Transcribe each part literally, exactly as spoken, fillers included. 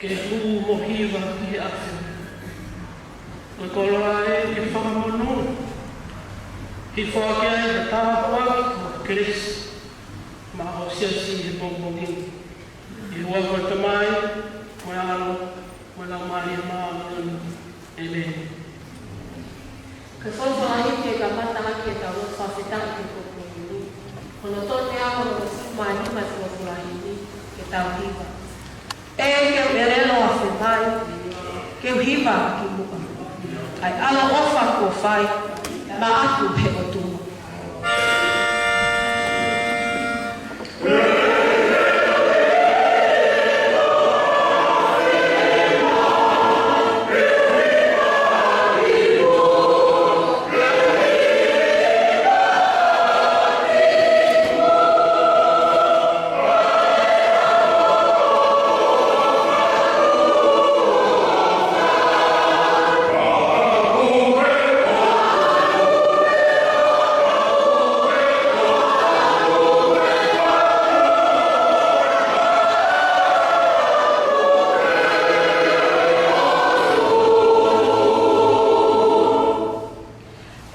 Ke hū mo hiva ki he ʻAfiona. Ko e koloa ē ke fakamonū. Hifo ʻaki ai ha tāpuaki mo e kelesi. Maʻa ho siasi he pongipongi ni. ʻI he huafa ʻo e Tamai, mo e ʻAlo, mo e Laumālie Māʻoniʻoni. ʻĒmeni. Ko e folofola himi ke kamata ʻaki ʻetau lotu fakafetaʻi ki he pongipongi ni. Ko hono tolu teau onongofulu mā nima ʻo e folofola himi ke tau hiva. ʻEiki, ke u ʻelelo afe mai, ke u hiva ki muʻa. ʻA e ʻaloʻofa kuo fai maʻaku ʻe he ʻOtua.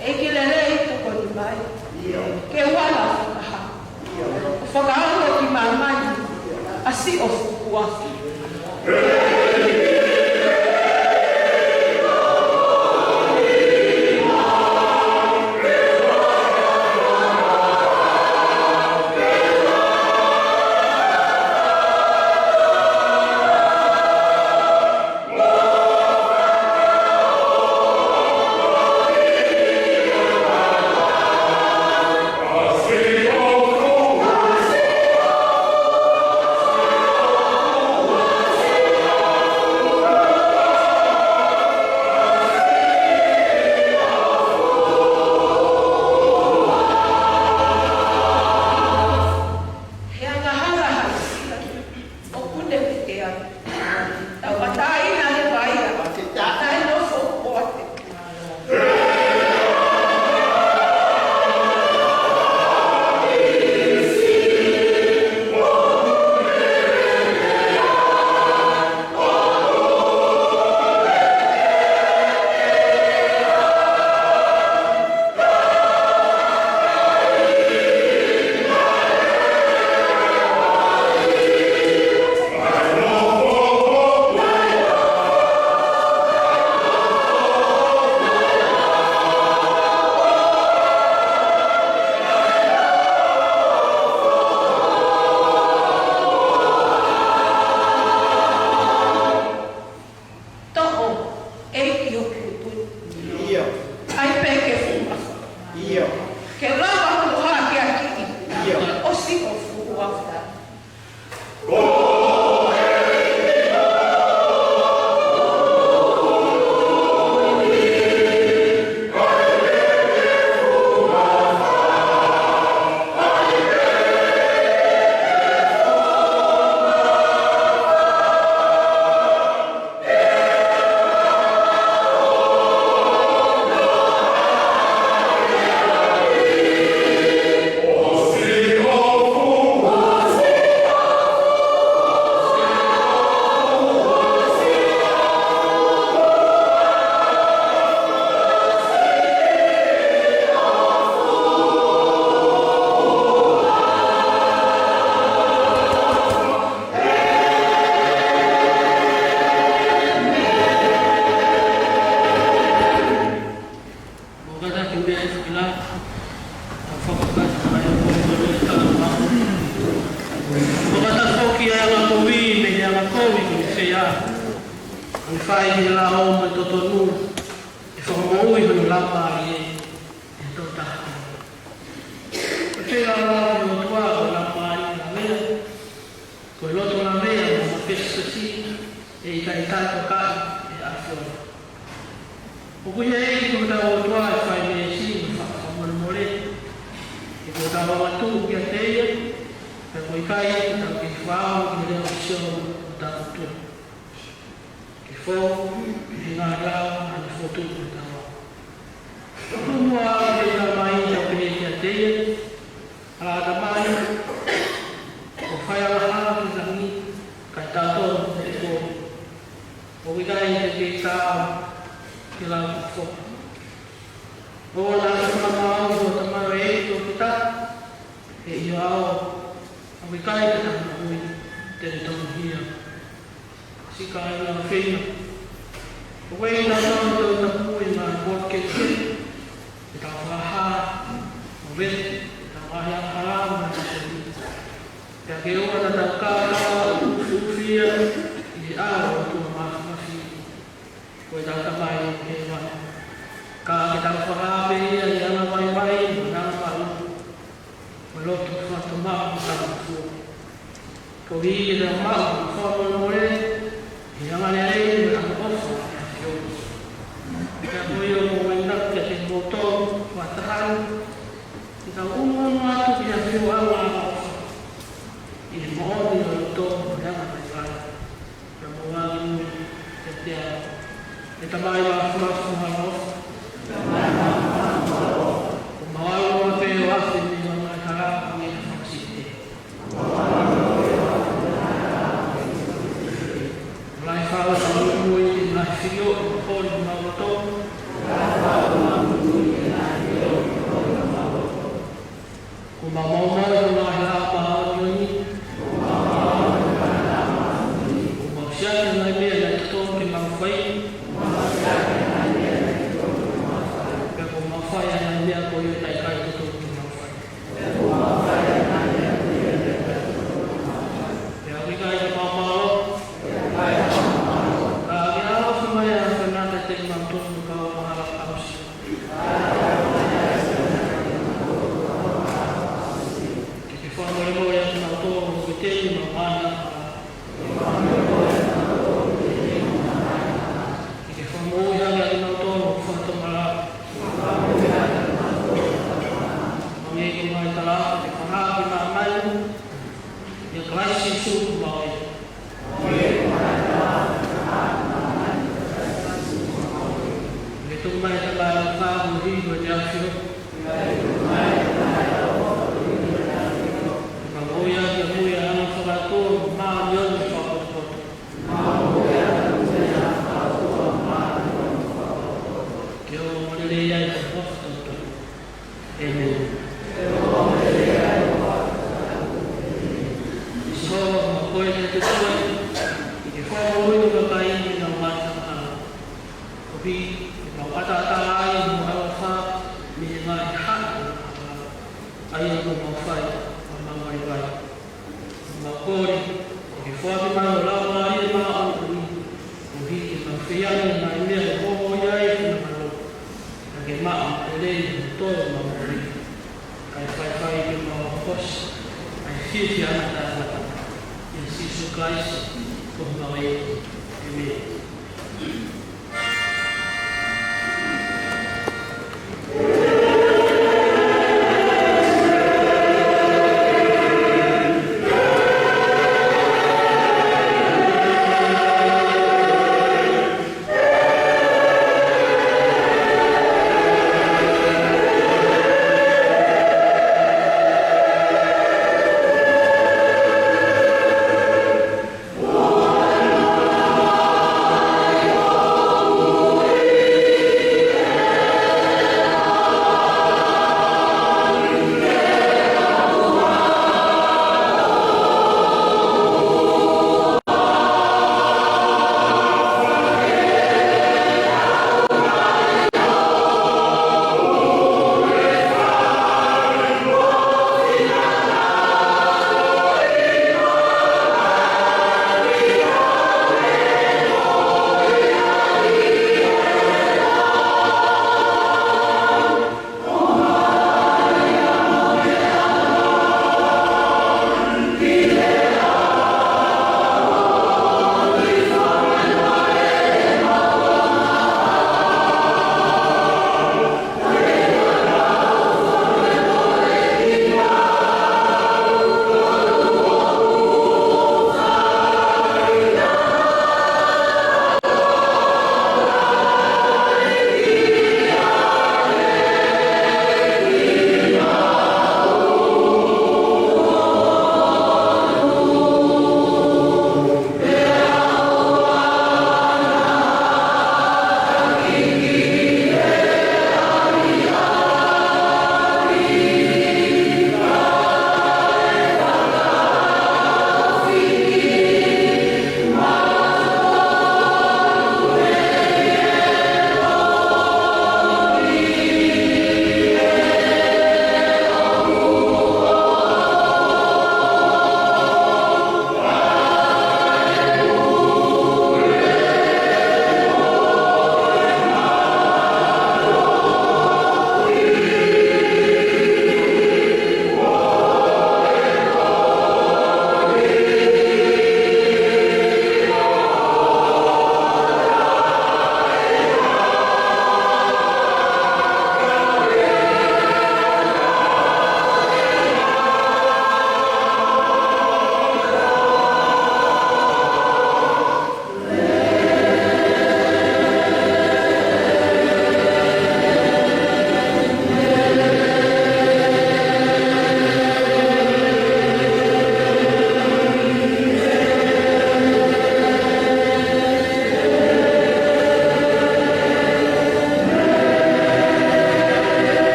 ʻEiki, lelei tokoni mai. Ke u ala fakahā. ʻO fakaongo ki māmani ʻa siʻo fuʻu huafa. He angahala haʻisia ʻoku ne pehē ai. Tauʻatāina he vai ʻa e taʻe nofo ʻoku ʻoatu. Toʻo, ʻEiki, hoku tuʻi. ʻIo. ʻAi pē ke fuʻu mafa. ʻIo. Ke lava hono hakeakiʻi. ʻIo. ʻO siʻo fuʻu huafa. Mou kātaki mei he fila, ʻo fakakata mai ʻa e kolo e tala maʻu. Mou kātaki foki ʻa e angakovi mei he angakovi ko e sea. ʻOku fai ʻi he lao mo e totonu, ʻe fakamoʻui hono laumālie ʻi he tokotaha. Ko e feilaulauloto ʻa e ʻOtua ko e laumālie lavea. Ko e loto lavea mo mafesifesi ʻe ʻikai tatokaʻi ʻe he ʻAfiona. ʻOku ʻi he ʻEiki ko hotau ʻOtua ʻa e fai meesi mo e fakamolemole. He ko hotau angatuʻu kiate ia, pea ʻoku ʻikai te tau kei fāo ki he leʻo sio ʻo hotau ʻOtua. Ke fou ʻi he ngaahi lao ʻa ʻene fotu ʻi hotau ʻao. Tuku muʻa ʻa e tau mai ʻo pehē kiate ia, ʻAla ʻAtamai, ʻoku fai angahala ki langi, kae tautonu ʻi he tuʻo. ʻOku ʻikai ke tau moʻui, te ne tonuhia. Siʻi kāinga ʻofeina, ʻoku ʻi ai ʻetau tō tau moʻui ngaahi motu kehekehe, ʻetau fakahā, mo e, ʻetau ngaahi angahala mo e ngaahi sōngi. Pea ke ʻoua naʻa tau kākā ʻo ufiufi ia ʻi he ʻao ʻo e ʻOtua Māfimafi, ko ʻetau Tamai ʻoku ʻi hēvani. Ka ke tau fakaafe ia ʻi he anga vaivai mo e anga māʻoniʻoni, mo e loto fakatomalá mo e talangofua. Koeʻuhi ke tau maʻu ʻa e fakamolemole, ʻi he angalelei mo e ʻaloʻofa ʻa e ʻAfiona. Pea ko ia ʻoku ou ʻoatu kiate kimoutolu fakataha ni, ke tau ʻunu atu ki he ʻafioʻanga ʻaloʻofa, ʻi he moʻoni ʻo e loto mo e anga vaivai. Pea mou ʻalu ʻo moʻui kiate ia. ʻE Tamai Māfimafi ʻoku mau ʻofa, ʻoku mau ʻalu ʻo pehē ʻo afe mei he ngaahi hala ʻo e fakasiʻisiʻi. Lahi fau ʻa e moʻui ʻi he ngaahi filioʻi mo e holi ʻo homau loto. Kuo mau maumauʻi ʻa e ngaahi lao māʻoniʻoni. Kuo mau siʻaki ʻa e ngaahi meʻa naʻe totonu ke mau fai. Pea kuo mau fai ʻa e ngaahi meʻa ko ia naʻe ʻikai totonu ke mau fai. Pea ʻoku ʻikai ke mau mālō. Ka ke ʻaloʻofa mai ʻa e ʻAfiona kiate kimautolu kau angahala fakaʻosi. Ke ke fakamolemole ʻiate kimautolu ʻoku teʻeki ke mau angahala. Ke ke fakamoʻui hake ʻa kinautolu ʻoku fakatomalá. Hangē ko e ngaahi tala, ke fakahā ki māmani, ʻia Kalaisi Sīsū ko homau ʻEiki. Ke tuku mai ʻa e tala ʻa e fakamoʻui ʻa e ʻAfiona. Ke mau ʻoia ki mui ʻa e anga fakaʻotua, māʻoniʻoni mo fakapotopoto. Ke ʻoua ʻe lelei ai ʻa e ʻofa ʻa e ʻOtua. ʻĒmeni. Sihova, ko koe te te tue, ke ke fakamoʻui ʻa e kakai ʻi heʻenau ngaahi angahala. Koeʻuhi ke mau ʻataʻatā ai mo ʻaloʻofa mei he ngaahi haʻi ʻo e angahala, ʻa ia kuo mau fai ʻi heʻemau vaivai. Mau kole, ke ke foaki mai ho Laumālie Māʻoniʻoni, koeʻuhi ke mau fehiʻa ange ʻi he ngaahi meʻa ʻoku hoko ai e finangalo, ka ke maʻu ʻa e lelei ʻi hoʻomau moʻui. Kae faifai ke mau hoko ʻo ʻosi ʻa e fiefia ʻa e taʻengata. ʻIa Sīsū Kalaisi ko homau ʻEiki. ʻĒmeni.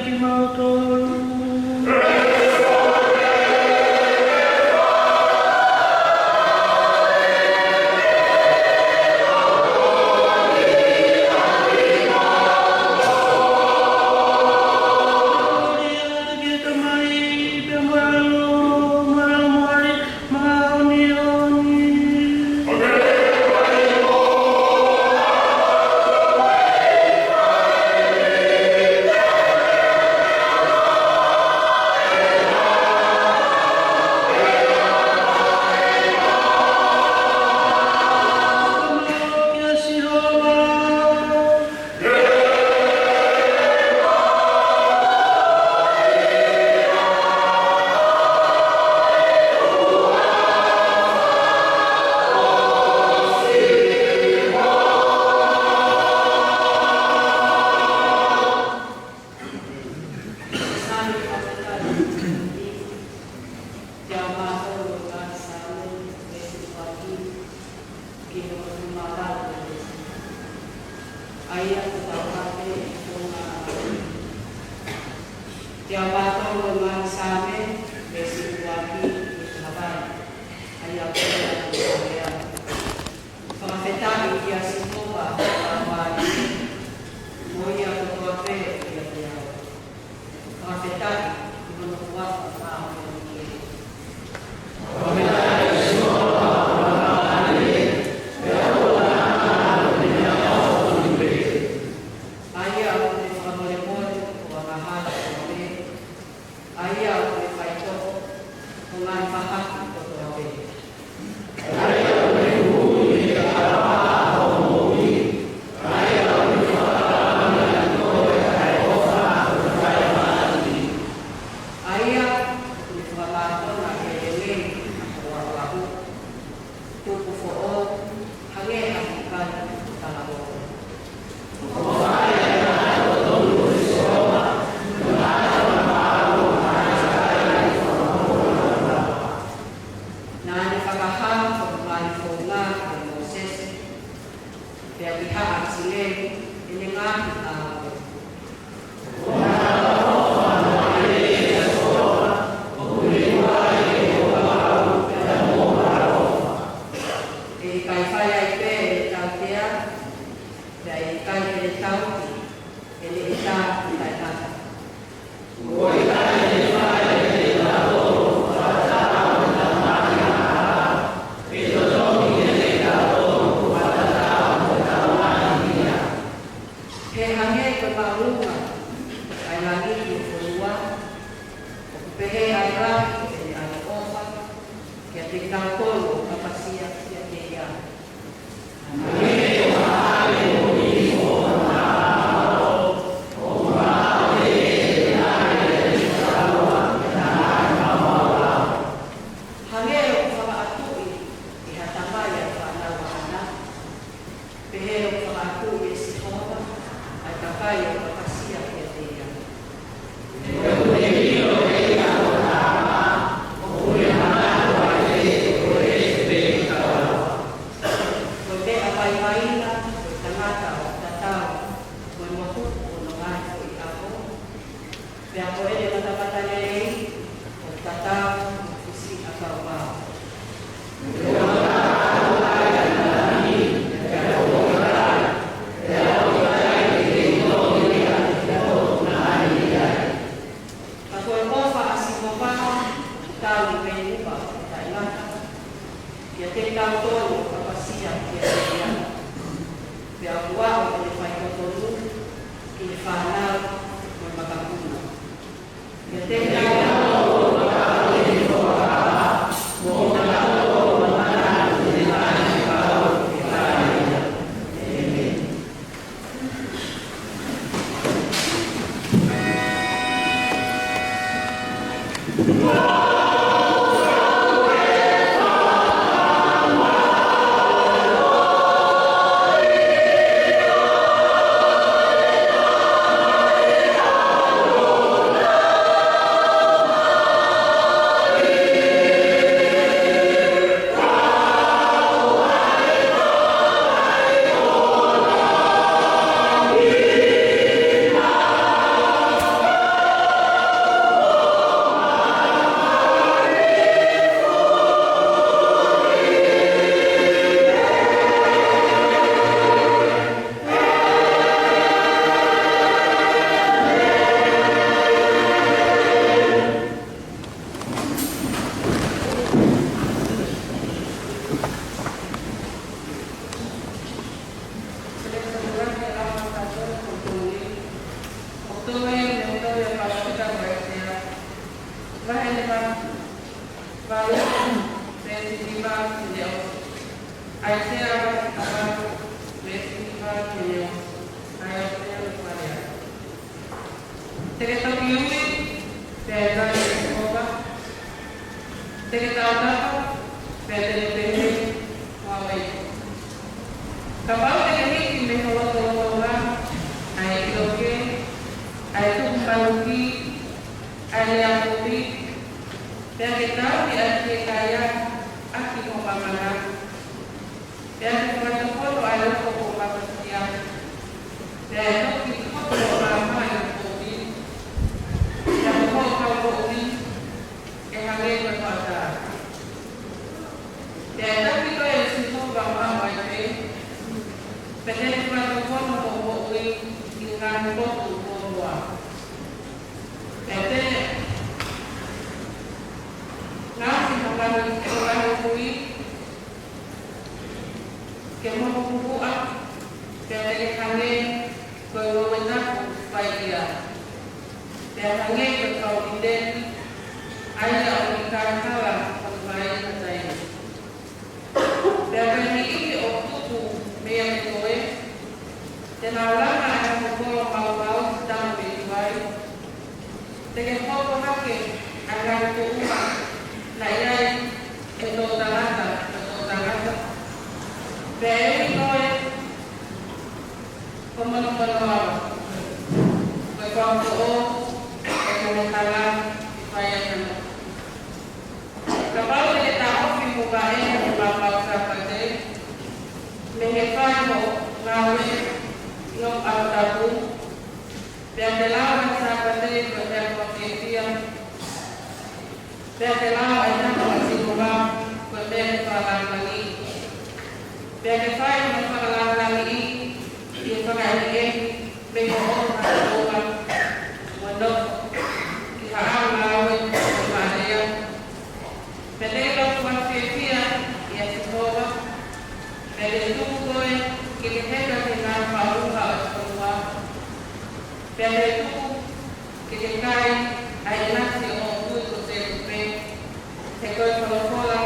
kimautolu. Te a mātau ʻo ngaahi Saame, veesi ʻuluaki ki he taha valu. ʻA ia ko e lea ʻa e Fakamoʻui. Fakafetaʻi kia Sihova, ʻa e māmani, mo ia kotoa pē ʻoku ʻiate au. Fakafetaʻi ki hono huafa māʻoniʻoni. ʻA ia ʻoku ne fakamolemole ʻo angahala kotoa pē, ʻa ia ʻoku ne faitoʻo ʻo ngaahi fahaki kotoa pē. ʻA ia ʻoku ne fakamākona ʻa e lelei ʻa hoʻo ahuahu. Tupu foʻou, hangē ha fukahi talavou. Naʻa ne fakahā hono ngaahi founga kia Mōsese, pea ki Haʻa ʻIsileli ʻene ngaahi ʻāngelo. ʻE ʻikai fai ai pē ʻene tautea, pea ʻe ʻikai ʻene tauhi ʻene ʻita taʻengata. He hangē ko e māʻolunga ʻa e langi ki he fonua, ʻoku pehē ʻa e lahi ʻo ʻene ʻaloʻofa kiate kitautolu ʻoku kapasia kiate ia. Hangē ʻoku fakaʻatuʻi ʻe ha tamai ʻa e fānau ʻaʻana, pehē ʻoku fakaʻatuʻi ʻe Sihova ʻa e kakai ʻoku kapasia kiate ia. Ko e meʻa vaivaina ko e tangata ʻoku tatau mo e motuku ʻo hono ngaahi foʻi ʻaho, pea ko ʻene matamatalelei ʻoku tatau mo e fusi ʻakauʻau. Ka ko e ʻofa ʻa Sihova ʻoku tau mei muʻa ʻo taʻengata kiate kitautolu ʻoku kapasia kiate ia. Pea ʻoku aʻu ʻene faitotonu ki he fānau mo e makapuna. Kiate kitautolu ʻoku tau mei muʻa ʻo taʻengata. ʻĒmeni. Tohi ʻa e tohi ʻa e palōfita ko ʻAisea. Vahe nima, vahe nima, veesi nima ki he ono. ʻAisea vahe nima, veesi nima ki he ono. ʻA ia ʻoku pehē hono fakalea. Te ke toki ui, pea ʻe tali ʻe Sihova. Te ke tautapa, pea te ne pehē, Ko au ia. Kapau te ke hiki mei ho lotolotonga ʻa e ʻilo kē, ʻa e tupu manuki, ʻa e lea kumi, pea ke tauhi ʻa e fiekaia ʻaki ho mamana, pea ke fakatokanga ʻa e loko kuo matakia, pea ʻe toki hopo ʻa e maama ʻi ho pooni, pea ko hoʻo kau moʻui ʻe hangē ko e hoʻatā. Pea ʻe taki koe ʻe Sihova maʻu ai pē, pea te ne fakatokanga hoʻo moʻui ʻi he ngaahi potu kuo muʻa. Pea te ne ngaohi ho ngaahi, ho ngaahi kui ke mohu huhuʻa, pea te ke hangē ko e ngoue tapu fai ia. Pea hangē ko e kau ʻīteni, ʻa ia ʻoku ʻikai hala hono vai ha taimi. Pea ko e niʻihi ʻoku tupu meiate koe, te nau langa ʻa e kolo maumau tamu mei tuai. Te ke hoko hake ʻa e ngaahi tuʻunga naʻe ʻi ai ʻe he toʻutangata, ʻe he toʻutangata. Pea ʻe ui koe ko Monomonoava, ko e kau toʻo ʻo e kau mehana ʻi fai ai hano. Kapau te ke taʻofi mo vaʻe ʻa e maumau Sāpate, mei he fai hoʻo ngāue ʻi hoʻo ʻalu tapu, pea ke lau ʻa e Sāpate ko e meʻa kuo fiefia, pea ke lau ʻa e hako ʻa Sihova ko e meʻa ke fakalāngilangiʻi. Pea ke fai hono fakalāngilangiʻi ʻi he fakaʻehiʻehi mei hoʻo ʻalu tapu, mo nofo ʻi haʻo ngāue ʻo e fakalea. Pea te ke lotua fiefia ʻia Sihova, pea te ne tuku koe ke ke heka ki he ngaahi faʻunga ʻo e fonua. Pea te u tuku ke ke kai ʻa e ʻinasi ʻo hoʻo kui ko Sēkope, he ko e folofola,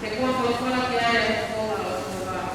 he kuo folofola ki ai ʻa e fofonga ʻo Sihova.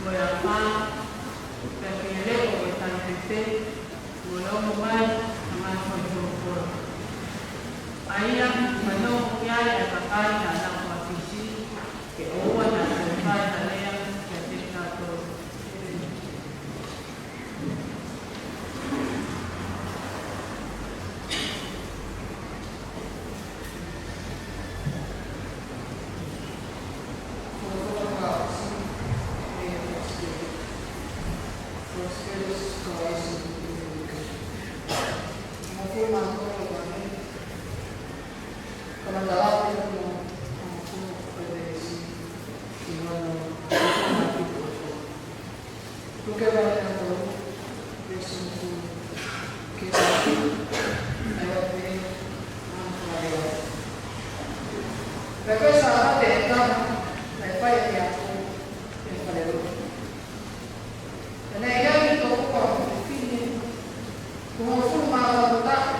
Ko e afā, pea ke leʻo ʻa e taʻepēpē, mo e ongo mai ʻa e ngaahi foʻi folofola. ʻA ia, ʻoku nofo ki ai ʻa e kakai naʻa nau fakaafeʻi, ke ʻoua naʻa toe fai ha lea kiate kinautolu. Luke vahe hongofulu, veesi hongofulu ki he taha, naʻe pehē ʻa e folofola: Pea ko e Sāpate ʻe taha, naʻe fai ʻa e ako ʻi he falelotu. Pea naʻe ʻi ai ʻa e tokoua mo e fefine, kuo hongofulu mā valu taʻu,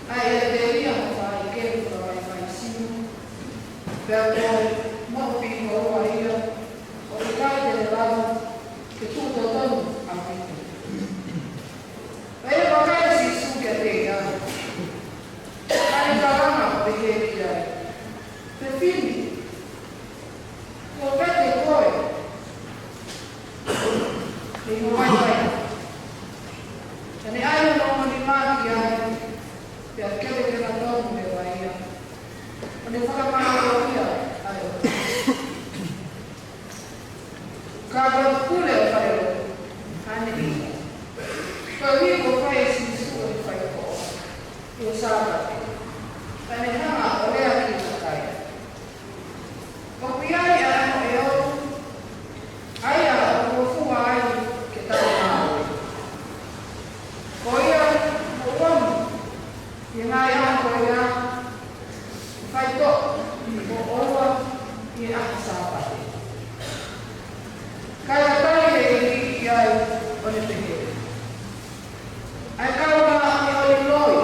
ʻa ia ʻiate ia mo e faʻahikehe fakavaivai sino, pea kuo moʻui kotoa ia, ʻo ʻikai te ne lava ke tuʻu totonu ʻaupito. Pea naʻe vakai ʻa Sīsū kiate ia, ʻo ne kalanga ʻo pehē ki ai: Fefine, kuo vete koe mei ho vaivai. Pea ne ʻai hono ongo nima ki ai, pea kelekela tonu leva ia, ʻo ne fakamālō ia ʻa e ʻOtua. Ka ko e pule ʻo e falelotu, hangē ko ia, ko e ʻuhi kuo fai ʻe Sīsū ʻene fai ko ē ʻi he Sāpate, pea ne hanga ʻo lea ki he kakai: ʻOku ʻi ai ʻa e ongo ʻe ʻotu, ʻa ia ʻoku fuofua ai ke tau ngāue. Ko ia, mou ʻomi ʻi he ngaahi ʻaho ko ia, faitoʻo, ʻo ʻoua ʻi he ʻaho Sāpate. Ka naʻe tali ʻe he ʻEiki ki ai, ʻo ne pehē: ʻA e kau māʻoniʻoni loi,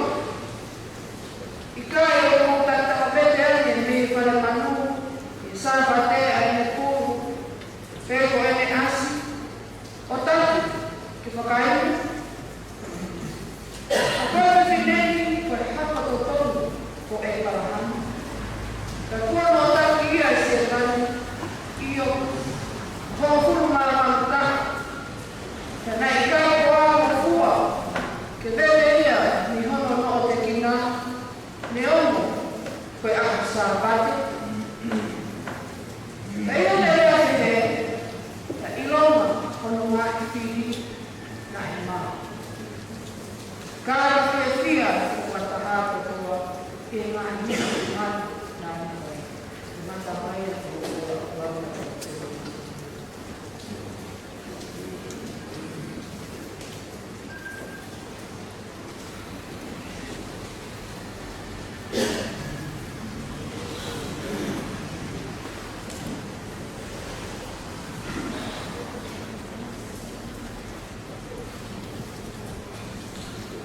ʻikai ʻoku mou tatau vete ange mei he fale manu ʻi he Sāpate ʻa ʻene pulu, pe ko ʻene ʻasi, ʻo taki ke fakainu? Ka ko e fefine ni ko e hako totonu ʻo ʻĒpalahame, ka kuo nofo taki ia ʻe Sētane, ʻio, hongofulu mā valu taʻu, pea naʻe ʻikai ko ha fuofua ke vete ia mei hono noʻotekina, neongo ko e ʻaho Sāpate. Pea ʻi heʻene lea pehē, naʻe ʻilonga hono ngaahi fili naʻe maʻu. Ka naʻe fiefia ʻa e fuʻu fakataha kotoa ʻi he ngaahi meʻa ʻoku nau maʻu. Mata mai ʻa e folofola ʻa e ʻOtua.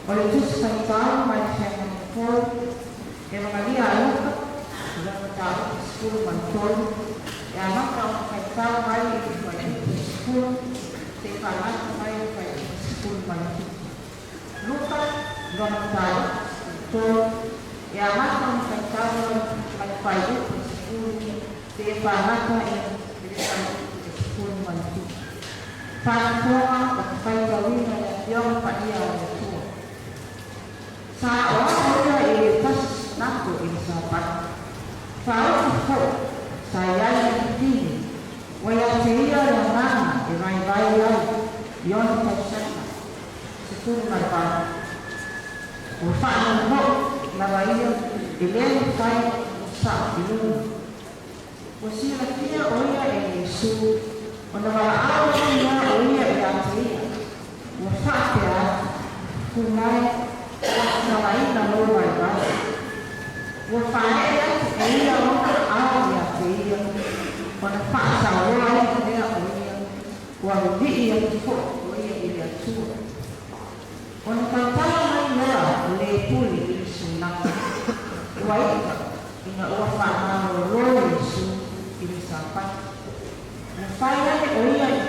Ko e tuʻu faitau mai he folofola, ʻEvangelia ʻa Luka, ʻi he mataupu sefulu mā tolu, ʻe amata hono faitau mai ʻi he fuaiupu sefulu, pea fakamata mai ʻi he fuaiupu sefulu mā fitu. Luka, ʻi he mataupu sefulu tolu, ʻe amata hono faitau mai ʻi he fuaiupu sefulu, pea fakamata ʻi he fuaiupu sefulu mā fitu. Fakatonga ʻo e faitau ʻi he ʻafioʻanga paʻia ʻo e ʻOtua. Sa ʻoatu ia ʻi he tasi sunako ʻi he Sāpate. Fakaʻosi foki, sa ʻi ai ha fefine, ʻoku ʻiate ia ʻa e ʻulungāanga ʻe vaivai ai ʻi onotausanga sefulu mā valu. ʻO faʻa nonoʻo leva ia ʻi he lele fai ʻo saʻo ʻi luma. Kuo silafia ʻe ia ʻe Sīsū, ʻo ne valaʻau ia ʻo ia ʻiate ia, ʻo faʻa pehē atu, Tuʻu mai, ʻo sāvaʻi hoʻo vaivai. ʻO faʻa ʻeʻe atu ʻe ia ʻo ne ʻalu ʻiate ia, ʻo ne faʻa saulō ai ʻo ne ʻo ia, ʻo ʻalu viʻi atu foki ʻo ia ʻi he ʻOtua. ʻO ne tautala mai leva ʻo lēpule ʻi he sunako. ʻUa ʻita, ʻi he ʻofa mālōlō ʻa Sīsū ʻi he Sāpate. ʻO ne fai ange ʻo ia ʻi he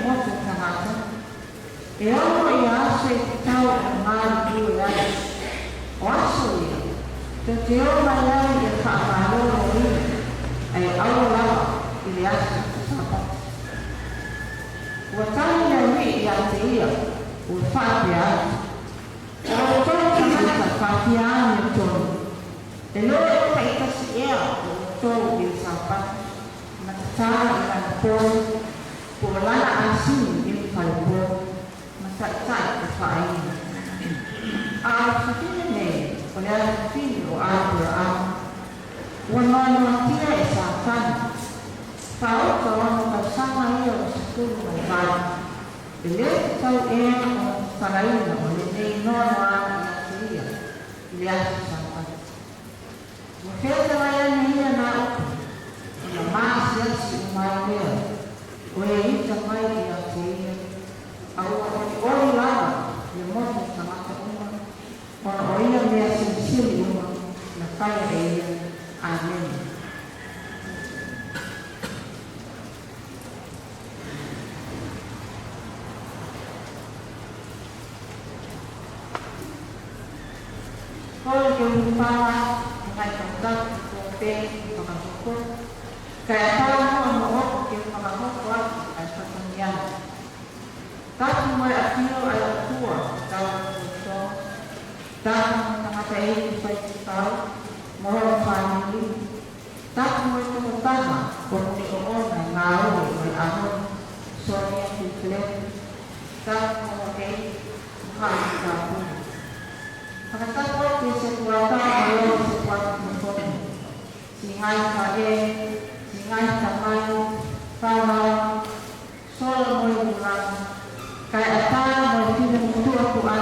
ʻE ono ia aso ʻi he taʻu ʻe ngali ʻi ai. Ko e aso ia, te te ō mai ai ʻi he fakamālōlō ia, ʻa e ʻaua lava ʻi he aso Sāpate. Kuo tali ʻe he ʻEiki ʻiate ia, ʻo faʻa pehē atu, ʻOua ʻe tau tangata fakafiane tonu. ʻE loi ʻe taʻitasi ʻe ʻoutou ʻi he Sāpate, matatā ʻi lana pō, pe lana ʻāsini ʻi he fale pō, mataʻitaʻi ʻo e faʻahinga. ʻA e fefine nei, ko e ʻofefine ʻo ʻApelahame, ʻoku noanoatia ʻe Sātane, faʻa ʻoku ʻi ai hono tauhi ʻa e ʻOtua ʻo sefulu mā valu. ʻE lē tatau ʻe ia ʻo talaina ʻo ne noanoa ʻiate ia ʻi he aso Sāpate? Kuo fetalaia ʻe ia ʻa e ʻOtua, ʻo na māsiasi ʻo mai lea, ʻo ʻita mai ʻiate ia, ʻa ʻoku ʻoliʻoli lava ʻi he motu ʻo e tangata uma, ʻo na ʻoia meʻa silisili uma, na kai ʻe ia. ʻĀmeni. Kole ke u fai ha ngaahi fakatapu kotoa pē ʻoku fakahoko, kae ʻatā muʻa moʻoku ke u fakahoko atu ʻa e fatongia. Tapu mo e ʻafio ʻa e ʻOtua ʻi hotau lotolotonga. Tapu mo e tangataʻeiki faifekau mo hono fāmili. Tapu mo e tokotaha ʻoku ne ʻoʻona e ngāue ʻo e ʻaho ni, Sonia Hickley. Tapu mo e ʻEiki mo e Haʻa Tāpuni. Fakatapu ki he setuata mo e ongo setuata kotoa pē. Siʻi ngaahi faʻē, siʻi ngaahi tamai, fānau, sola mo e vula, kae ʻatā mo e finemotuʻa tuʻa,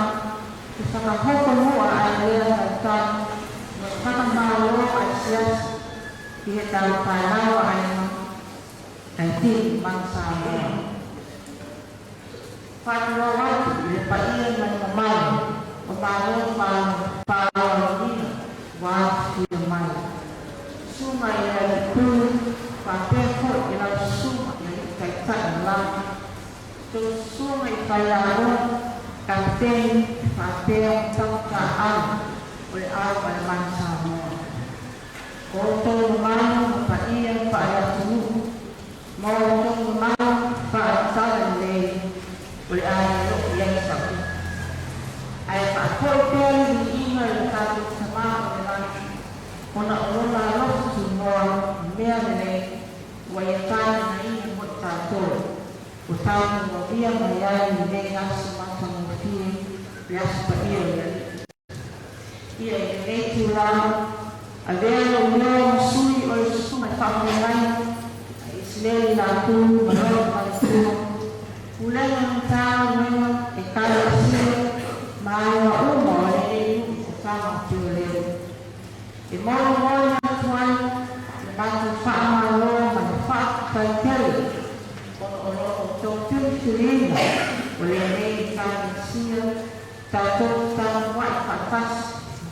ke fakahoko muʻa ʻa e lea talitali mo e fakamālō ʻa e Siasi ki heʻetau fānau ʻa e Timi Manu Sāmoa. Fakatulou atu ʻi he paʻia mo e mamahi ʻo e mālō, mālō, mālō, ʻoku ʻafio mai. Susuga ʻi he aliʻi pule, pea pehē foki ki he lau susuga ʻi he aliʻi taʻitaʻi ʻo e lao. Toʻu susuga ʻi he faiako, kapiteni, pea pehē ki he tangataʻeiki ʻo e ʻAho ʻo e Manu Sāmoa. Ko hoʻo mamahi mo e paʻia fakaʻatamai, mo hoʻo mamahi fakaʻatamai lelei, ʻoku ʻi ai ʻa e loki ʻi ai saʻu. ʻA e fakafoʻi pē ʻa e viʻia ʻa e ʻOtua Tamai ʻo e langi, ʻo na ʻoʻona ʻa e lotu tunoa mo e meʻa lelei, ʻoku ʻiate ia ʻi he moʻui ʻa kitautolu, ʻoku tau ongoʻi mai ai ʻi he ngaahi ʻaho matangofua, ʻi he ʻaho paʻia ʻo e ʻEiki. ʻI he ʻEiki la, ʻa e lea ʻo e sui ʻo e susuga ʻi he fāmili, ʻa ʻIsileli Lātū, Malolo Malitua, Pulega Mita, Mema, ʻEkalesia, mo e ngaahi uma ʻo e lelei ʻo e fānau Pioleu. ʻE mou moʻoni atu ai, ʻe matu fakamālō mo e fakafetaʻi, ʻo, ʻo, ʻo, ʻo tō filifiliʻi ʻo e lelei ʻEkalesia, tautolu tau ʻauai fakatasi,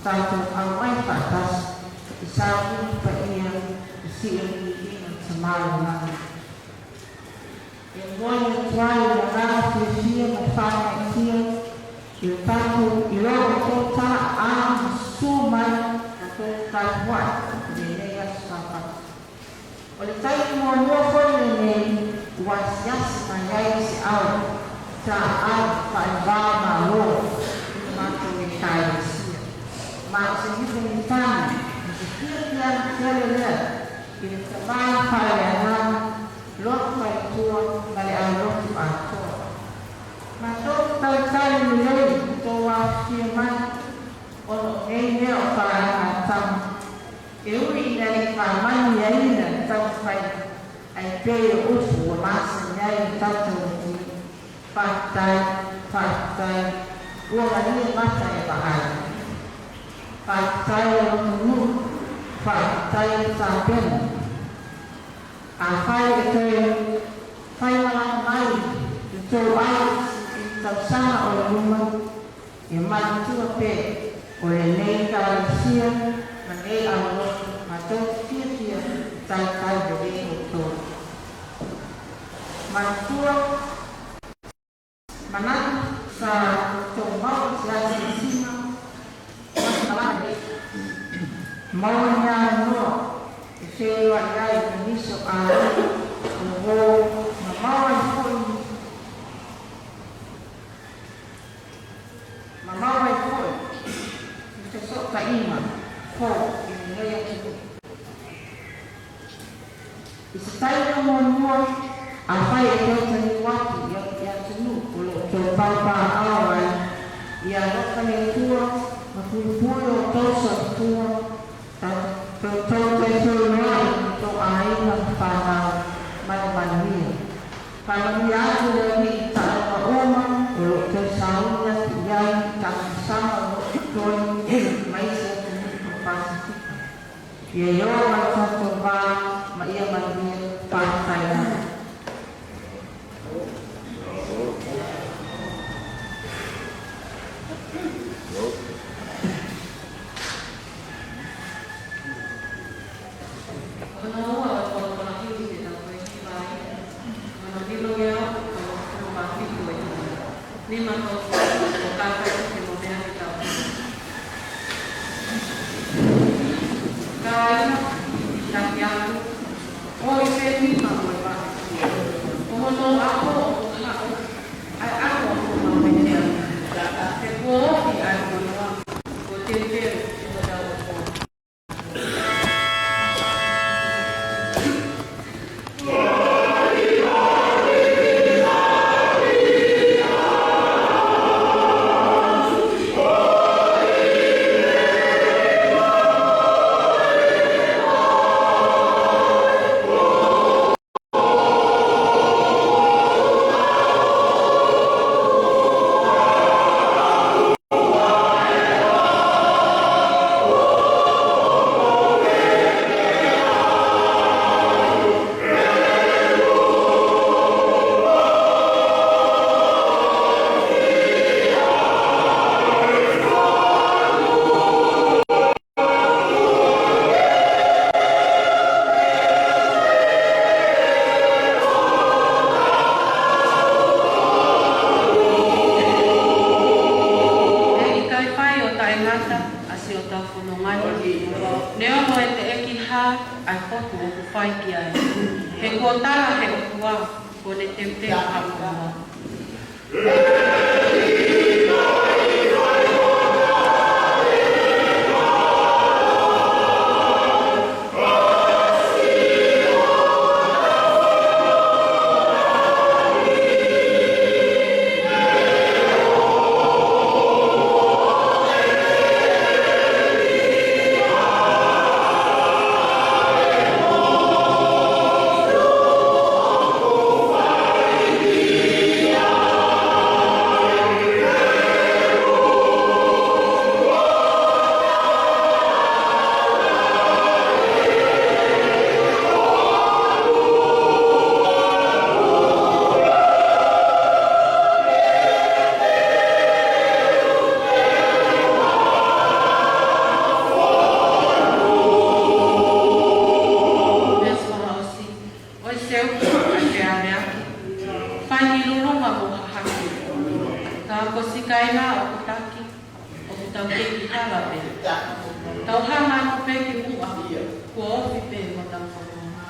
tautolu ʻauai fakatasi, ʻi he sāuni paʻia, ʻi he siʻi ʻEiki ʻo e Tamai ʻo langi. ʻE moʻoni atu ai ʻa e ngaahi fiefia mo e fānau ʻi he tautolu ʻi loto ʻo tō taʻa mo sū mai, tautolu tau ʻauai, ʻi he lelei ʻa e Sāpate. ʻO e taimi muʻomuʻa foki ʻeni, ʻoku asiasi mai ai siʻau taʻau faʻa vā mālō ʻi he mātuʻa ʻEkalesia. Mo e sēniti ni tana, mo e fiefia ke lelei, ʻi he tamai faʻeleʻanga, lotu faletua, mo e ʻalu lotu ʻa e ʻOtua. Mo e tau talitali lelei, tau ʻafio mai, ʻo nau ngei meʻa ʻo fāinga tama. ʻE ui ʻi he ʻaho ni ʻa e ʻEiki ʻa e tau fai, ʻa e pē ʻoku ʻufu ʻo māsani ai ʻa e tau tau ki. Fakafetaʻi, fakafetaʻi, ʻoua naʻa ʻi ai e mata ʻe vaʻai. Fakafetaʻi ʻa e loto nuu, fakafetaʻi ʻa e tāpena. ʻA fai ʻe toe, fai malanga mai, ʻe toe ʻai, ʻi he tau sanga ʻo e luma, ʻe manatua pē, ʻo e lelei ʻEkalesia, mo e ngaahi ʻaho lotu, mo e tau fiefia, tau tau lelei ʻo tō. Manatua, manatu, Ka tau maʻu ʻa e sina, maʻu ʻa e noa, ʻe feohi ai ʻa e misi ʻo ʻAlo, ʻo, ʻo, ma maʻu ai foʻi, ma maʻu ai foʻi, ʻi he fesoʻotaʻinga, ko, ʻi he ngeia ki. ʻI he taimi ʻo Noa, ʻa fai ʻe tau tani waki ia ki ʻAtunuʻu, ʻo loʻo tau pāpaʻau ai, ʻi he ʻaloʻofa ʻa e ʻOtua, mo e puipui ʻo hotau soifua, tau, tau, tau, tau, tau, tau, tau ʻāinga mo e fānau, manumanuia. Fānau ia atu leva ʻi he taʻu ʻe ua, ʻo loʻo tau sāuni atu ai, tau sama ʻo loʻo tau, mai siʻi ʻAtunuʻu ko Pasifika. Ia ʻio, ma tato va, ma ia ma ia, pa taia. Hono ua ʻo e koloa hiu ke tau koe ki vai. Hono lilo ia ʻo hono mafitu e hiu. Nima tau ʻo kātaki ke mo mea ke tau. Kāinga, taki atu, ʻo i pē nima mo e vahe. Ko hono ako ʻoku haʻu, ʻa e ako ʻoku mau meʻa. He kuo ofi ʻa e monoa, ko e teuteu, ko e tau ako. ʻE ʻikai fai ʻo taʻengata ʻa siʻotau fononga ni. Neongo e teʻeki hā ʻa e potu ʻoku fai ki ai. He kuo tala he ʻOtua, kuo ne teuteu ha fononga. ʻOi, seuku, ʻa e fealeaki. Fai ʻi lulunga mo hahake. Ka ko siʻi kāinga ʻoku taki, ʻoku tau kei hala pē. Tau hanga atu pē ki muʻa, kuo ofi pē mo tau fononga.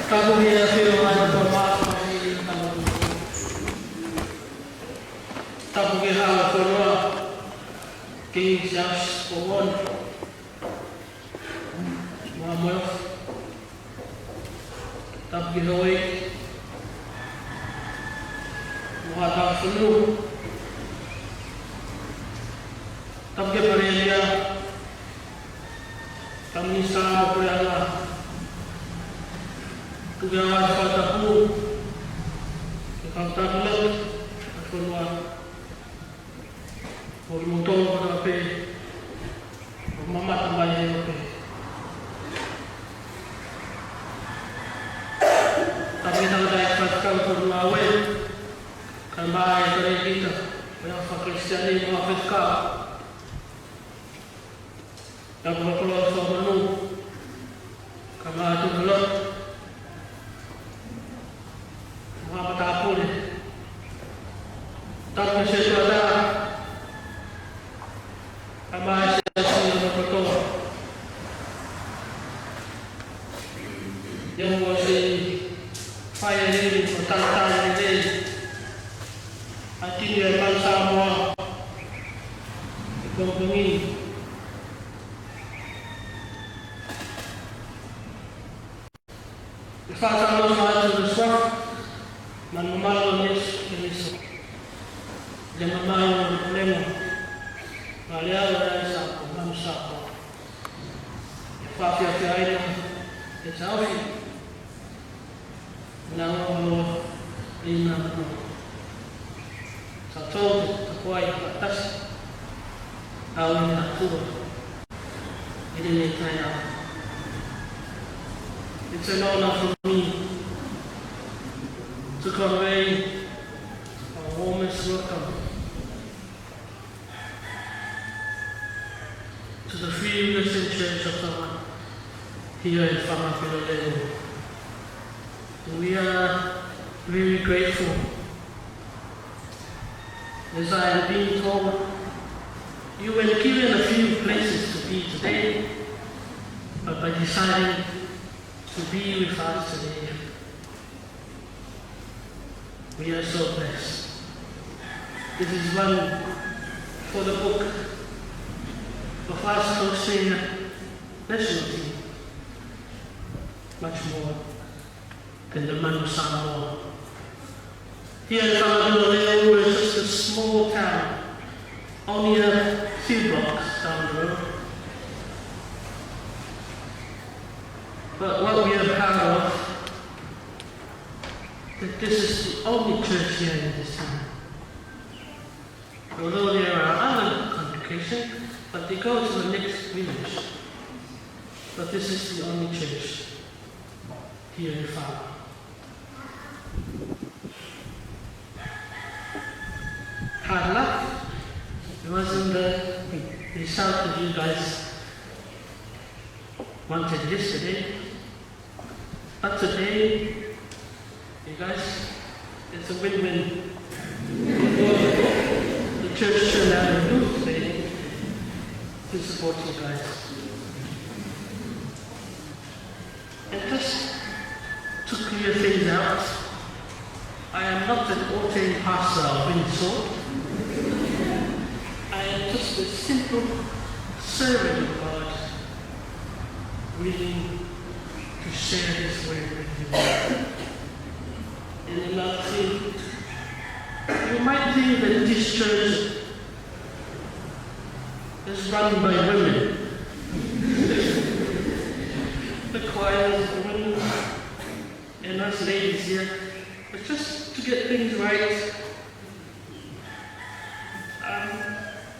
Tapu ki he ʻafio ʻa e ʻOtua Māfimafi ʻi hotau loto. Tapu ki he Hau ʻo e fonua, King Charles the Second, mo e Hāmoemoe. Tapu ki he houʻeiki mo e tauhi fonua. Tapu ki he Palēmia, Prime Minister mo e Puleʻanga, Tuʻi ʻa e Fakatapu, ki he kau taki lotu ʻo e fonua, mo kimoutolu kotoa pē ʻoku mamata mai he ope. Tapu ki he tangataʻeiki faifekau ʻo e fonua, kae ʻumaʻā e talēkita ʻo e ʻaho faka-Kalisitiane mo e faifekau. Tapu ki he koloa ʻo e fonua, kae ʻumaʻā e tuʻi lotu, mo e matāpule. Tapu ki he setuata, kae ʻumaʻā e siasi ʻo e kotoa. Ia mo e siasi, fai e lelei mo e talitali lelei ʻa e timi ʻa e Manu Samoa he pongipongi ni. ʻE fakaʻatā atu e suafa, Manu Mamalu ʻo Sīsū Kalaisi. ʻE Manu Mamalu ʻo Lemo, Manu Mamalu ʻo Sīsū, Manu Samoa. ʻE fakafiefia ai ʻa e tauhi. Naʻa ʻoku ʻi ai ʻa e Sa tau te takuai ka tasi. Au ni na tua. Ine ne tai au. It's an honor for me to convey our warmest welcome to the Free Western Church of Tonga here in Fanga Filolelo. We are very grateful. As I am being told, you were given a few places to be today, but by deciding to be with us today, we are so blessed. This is one for the book of us hosting a national team, much more than the Manu Samoa. Here in Fanga Filolelo is just a small town, only a few blocks down the road. But what we are proud of, that this is the only church here in this town. Although there are other congregations, but they go to the next village. But this is the only church here in Fanga. Hard luck. It wasn't the result that you guys wanted yesterday. But today, you guys, it's a win-win. The church turned out in good faith to support you guys. And just to clear things out, I am not an ordained pastor of any sort. I am just a simple servant of God, willing to share His word with you. And another thing, you might think that this church is run by women. The choir is women, and us ladies here, but just to get things right, um,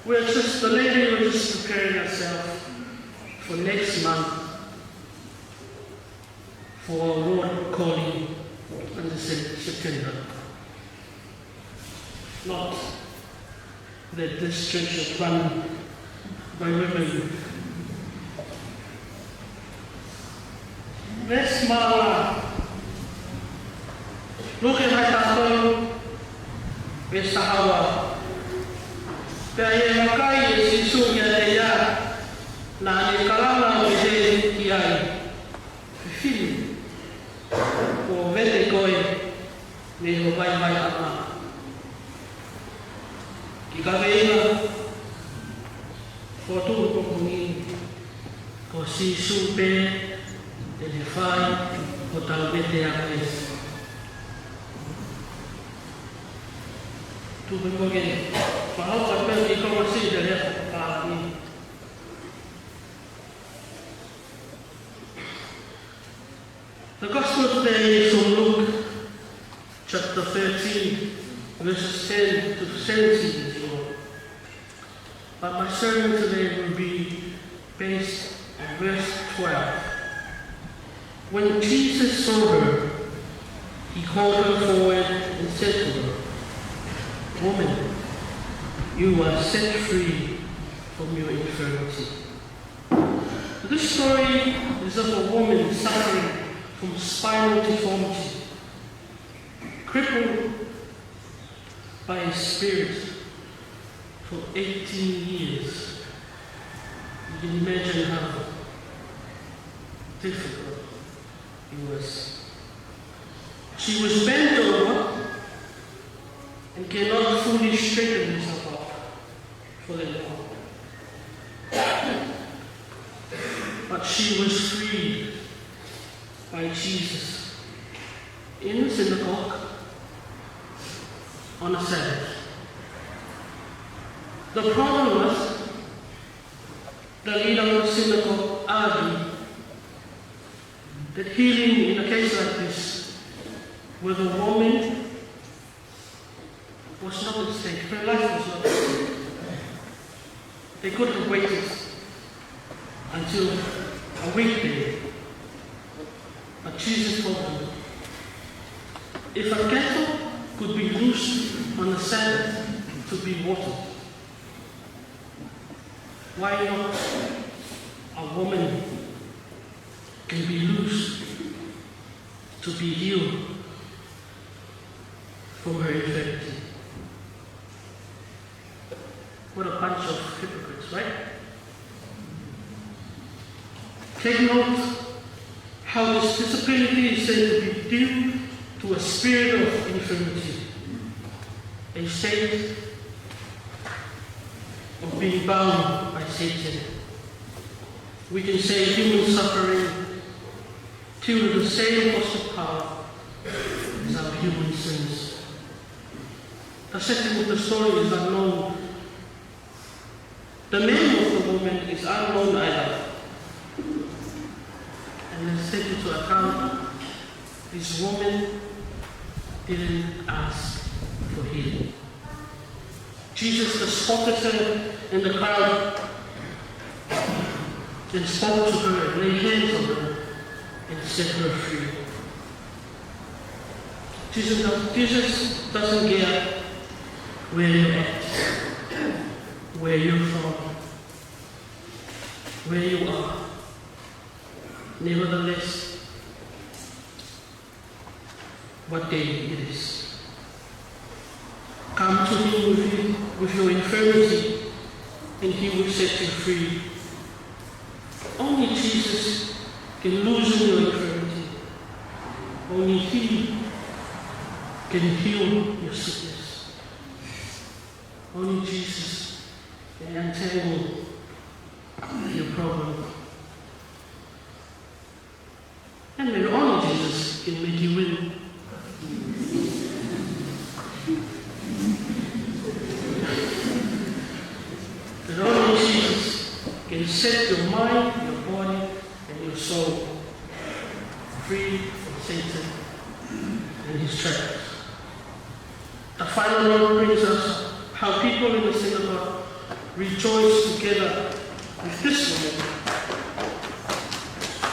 we're just, the lady, we're just preparing ourselves for next month for a ward calling in the Sep-, September. Not that this church is run by women. Let's mala. Look at my tato. It's Sahawa. Pea ʻi he vakai ʻe Sīsū kiate ia, naʻa ne kalanga ʻo pehē ki ai, Fefine, Ka veila, ko tuʻu ko kuni, ko Sīsū pē, ʻe ne fai, ko tau mete a pēsi. Tupe mo ke, mahalo ka pē ki ko masi te lea ka ni. The Gospel today is from Luke chapter thirteen, verses ten to seventeen. But my sermon today will be based on verse twelve. When Jesus saw her, he called her forward and said to her, "Woman, you are set free from your infirmity." This story is of a woman suffering from spinal deformity, crippled by a spirit for eighteen years. You can imagine how difficult it was. She was bent over and cannot fully straighten herself up for the Lord. But she was freed by Jesus in the synagogue on a Sabbath. The problem was, the leader of the synagogue argued that healing in a case like this, where the woman was not at stake, her life was not at stake. They could have waited until a weekday. But Jesus told them, "If a cattle could be loosed on the Sabbath to be watered, why not a woman can be loosed to be healed from her infirmity?" What a bunch of hypocrites, right? Take note how this disability is said to be due to a spirit of infirmity, a state of being bound by Satan. We can say human suffering due to the same cosmic power as our human sins. The setting of the story is unknown. The name of the woman is unknown either. And let's take into account, this woman didn't ask for healing. Jesus just spotted her in the crowd and spoke to her, laid hands on her, and set her free. Jesus, Jesus doesn't care where you're at, where you're from, where you are. Nevertheless, what day it is. Come to him with, you, with your infirmity, and he will set you free. Only Jesus can loosen your infirmity. Only he can heal your sickness. Only Jesus can untangle your problem. And then only Jesus can make you win. And only Jesus can set your mind, your body, and your soul free from Satan and his traps. The final note brings us how people in the synagogue rejoice together with this woman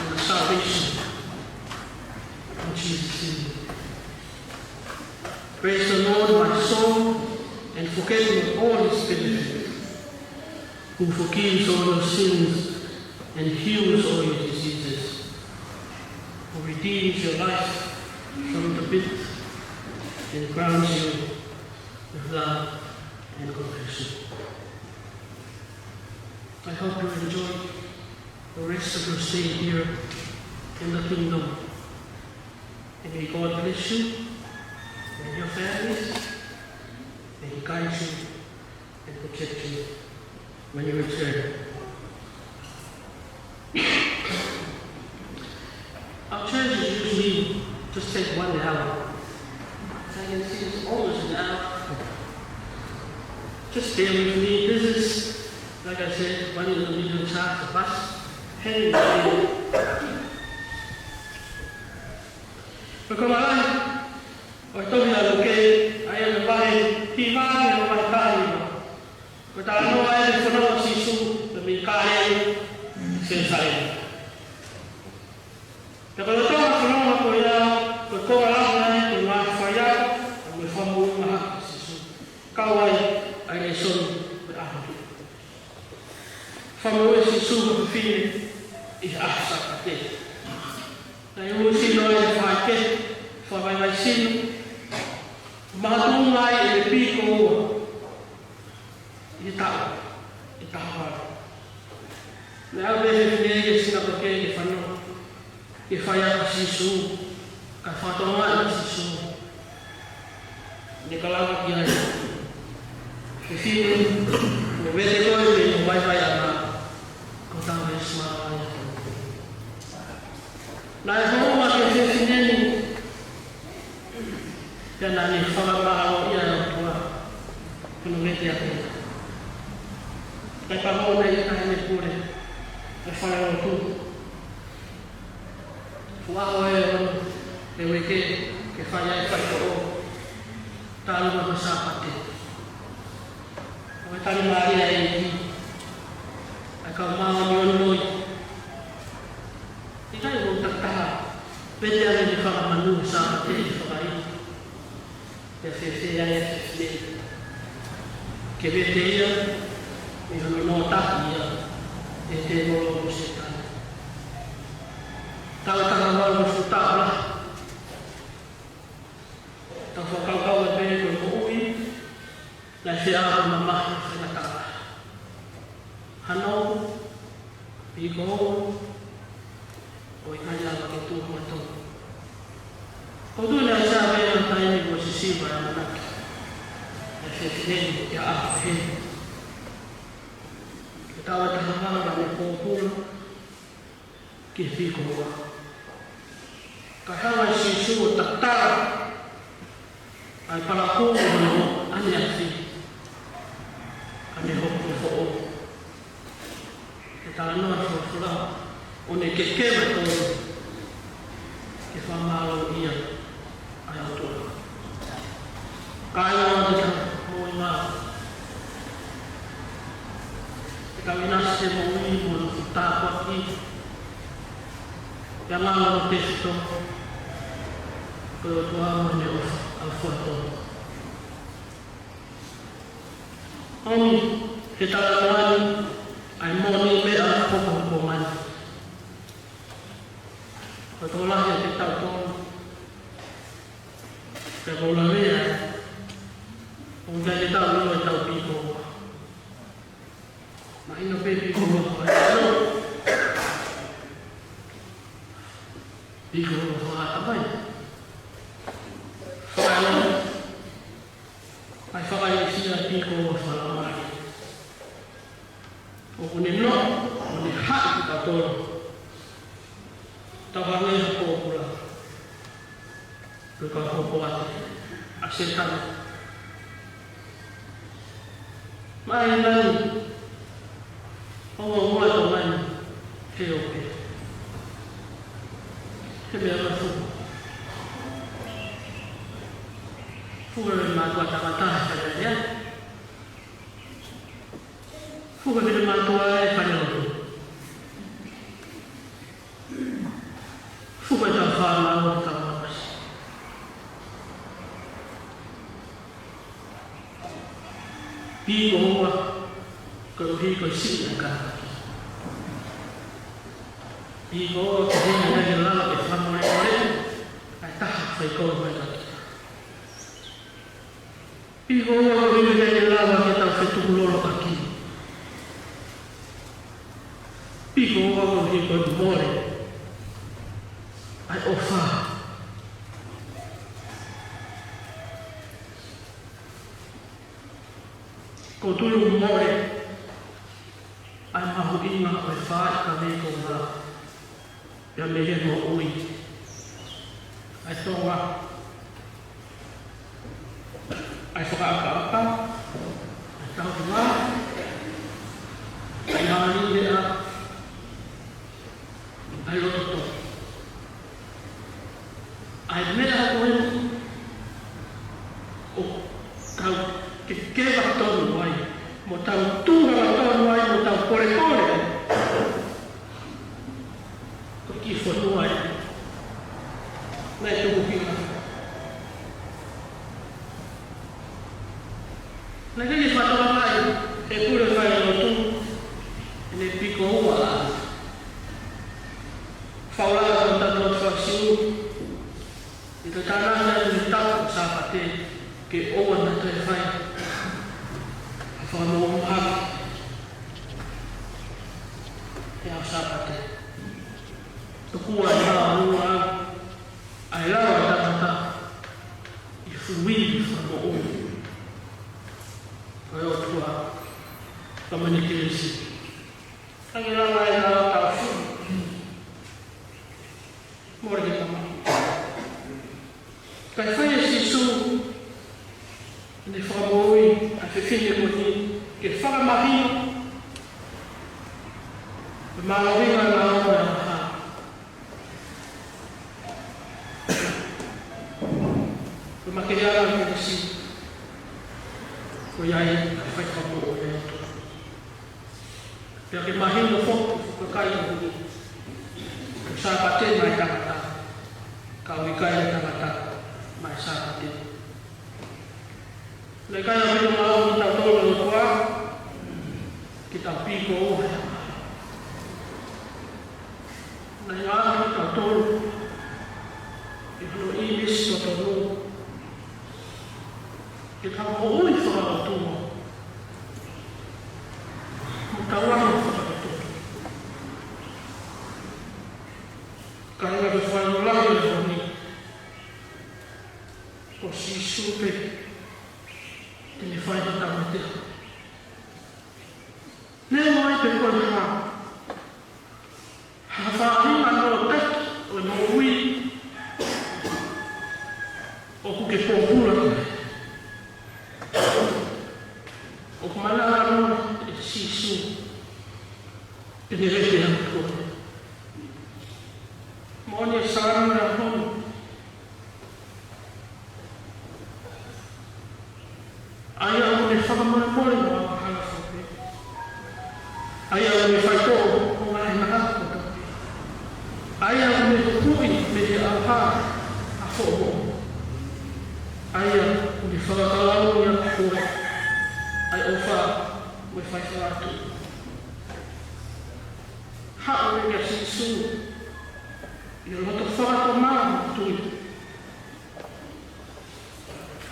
in the salvation of Jesus. Praise the Lord, my soul, and forget not all his benefits, who forgives all your sins and heals all your diseases, who redeems your life from the pit and crowns you with love and compassion. I hope you enjoy the rest of your stay here in the kingdom. And may God bless you and your families. May he guide you and protect you when you return. Our church is usually just take one hour. As I can see, it's almost an hour. Just bear with me. This is, like I said, one of the middle chart of us heading to the Ko e konga lahi ʻo e tohi ʻa Luke, ʻa ia ko e vahe hiva ki he vahe taha hiva. Ko e talanoa ʻa e fononga ʻa Sīsū mei Kāleli ki Selusalema. Pea ko e lolotonga e fononga ko ia, ko e konga lahi ai ko e ngaahi faiako mo e fakamoʻui mahaki ʻa Sīsū, kau ai ʻa e lēsoni ʻo e ʻaho. Fakamoʻui ʻa Sīsū ha fefine ʻi he ʻaho Sāpate. Naʻe ueʻi sino ai e faʻahikehe, fakavaivai sino, makatuʻunga ai e piko ua ʻi he taʻu, ʻi he taʻu ʻe taha valu. Naʻe aʻu pē e fefine ia ki he sinakoke ke fanongo ki he faiako ʻa Sīsū, kae fakatokangaʻi ʻe Sīsū. Naʻe ka lava ki ai, fefine, ʻoku ou vete koe mei hoʻo vaivaiʻanga, ko hotau Sīsū ʻa ia. Naʻe hounga ki he fefine ni, pea naʻa ne fakamālōʻia ʻa e ʻOtua, ko hono veteakiʻi ia. Kae pangona ia ʻa ʻene pule ʻi he falelotu. Fuʻu ʻaho ʻe ono ʻo e uike ke fai ai e faiako, talu mei he Sāpate. ʻO e tali mālie ʻa e ʻEiki, ʻa e kau māʻoniʻoni loi. ʻIkai ko e takitaha vete ange ʻene fanga manu he Sāpate ʻi he fakaʻilo. Pea fēfē ai e fefine ke vete ia mei hono noatahi ia ʻe he tēvolo mo Sētane. Taʻu ʻe taha valu mo e fuʻu taʻu lahi. Tau fakakaukau ai pē ko e moʻui naʻe feʻao mo e mamahi ʻo e faingataʻa. Hano, piko ua, ʻo ʻikai lava ke tuʻu hangatonu. ʻOku ou tui naʻe ʻi ai pē ha taimi kuo sisiva e ʻamanaki ʻa e fefine ni ki ha ʻaho pehē. Ko e taʻu ʻe taha valu naʻa ne pōpula ki he piko ua. Kae hanga ʻe Sīsū ʻo tatala ʻa e palakū ʻo hono ʻaneafi, kae ne hoko ko e foʻou. Ko e talanoa ʻa e folofola, ʻo ne kekeva e tōnounou ke fakamālōʻia ʻa e ʻOtua. Kāinga, ʻoku tau moʻui mai ke tau ʻinasi he moʻui mo hono tāpuaki, ʻi he ngaahi ʻaho tefito, ko e ʻOtua mo ʻene ʻofa ʻoku fuʻu tonu. ʻOmi he talanoa ni ʻa e moʻoniʻi meʻa ʻoku hoko mai. Ko e tokolahi ʻiate kitautolu, pea ʻoku ou lavea, ʻoku ʻikai ke tau ʻilo ʻetau piko ua. Mahino pē piko ua fakaʻilo. Piko ua fakaʻatamai. Fakaʻilo. ʻA e fakaʻilo ʻa e piko ua fakalaumālie. ʻOku ne noʻo, ʻoku ne haʻi kitautolu. Tau hangē ha pōpula. Pea ka hopo atu ʻa Sētane. Mai nani, ʻo ua ua tau mai, he ope. He meʻa mafu. Fuʻu ʻe mātuʻa tangata he fale ia. Fuʻu ʻe mātuʻa e fale lotu. Fuʻu ʻe tau fānau ʻo tau ʻaupasi. Piko ua, koeʻuhi ko e siʻi ʻa e kātaki. Piko ua, koeʻuhi naʻe ʻikai ke lava ke fakamolemoleʻi ʻa e taha fai kovi mai kiate kita. Piko ua, koeʻuhi naʻe ʻikai ke lava ke tau fetukulolo ʻaki. Piko ua, koeʻuhi ko e mole ʻa e ʻofa. ʻOku tui ʻoku mole ʻa e mahuʻinga ʻo e faʻahinga kaveinga ko ia ʻa e meʻa ʻoku ui ʻa e Tonga, ʻa e fakaʻapaʻapa, ʻa e tauhi, ʻa e ʻāliʻi, ʻa e loto tonu. ʻA e meʻa ko eni ʻoku tau kekeva tonu ai, mo tau tuʻu hangatonu ai, mo tau polepole ai, ko e kiʻi fonua eni naʻe tuku ki ai. Naʻe kei fakatokanga mai ʻe he pule failotu ʻene piko ua ʻa e faulala ʻo e tangata fakasiu, ʻi he taʻu naʻe ʻi ai ʻa e taʻu ʻo e Sāpate, ke ʻoua naʻa toe fai ha fakamoʻui mahaki he ʻaho Sāpate. Tokua ʻe he laʻā ʻa e laʻā ʻa e tangata ʻi he fuʻu ivi fakamoʻui ʻo e ʻOtua, ka mani kelesi. Ka ke lava e laʻā tauhi, mole ke tama. Kae fai ʻe Sīsū ʻene fakamoʻui ʻa e fefine ko eni ke fakamahino e mālohinga ʻo e laʻā ʻo e ʻaho. Ko e makehe ʻa e kelesi, ko ia ai ʻa e fai fakamoʻui ʻa e ʻOtua. Pea ke mahino foki, foki kai ʻoku ʻikai ko e Sāpate maʻa e tangata, ka ʻoku ʻikai ko e tangata maʻa e Sāpate. Naʻe ʻikai ʻaupito maʻu kitautolu ʻe he ʻOtua ke tau piko ua he ʻaho. Naʻe ʻikai kitautolu ʻi hono ʻīmisi totonu ke tau moʻui fakaʻotua, mo tau ʻalu fakaʻotua. Ka ʻi he ngaahi fānau lahi ʻo e ʻaho ni, ko Sīsū pē te ne fai hotau mate. Neongo ai pē ko e hā ha faʻahinga nōtaki ʻo e moʻui ʻoku ke pōpula ki ai, ʻoku malava noa ʻe Sīsū te ne lete ange koe. Moʻoni e Saame hono ʻa ia ʻoku ne fakamolemole mo angahala fau pē. ʻA ia ʻoku ne faitoʻo mo e ngaahi mahaki kotoa pē. ʻA ia ʻoku ne huhuʻi mei he ʻauha ʻa hoʻo moʻui. ʻA ia ʻoku ne fakakalauni ʻaki koe ʻa e ʻofa mo e faifakatuʻi. Haʻu pē kia Sīsū ʻi he loto fakatomala mo tui.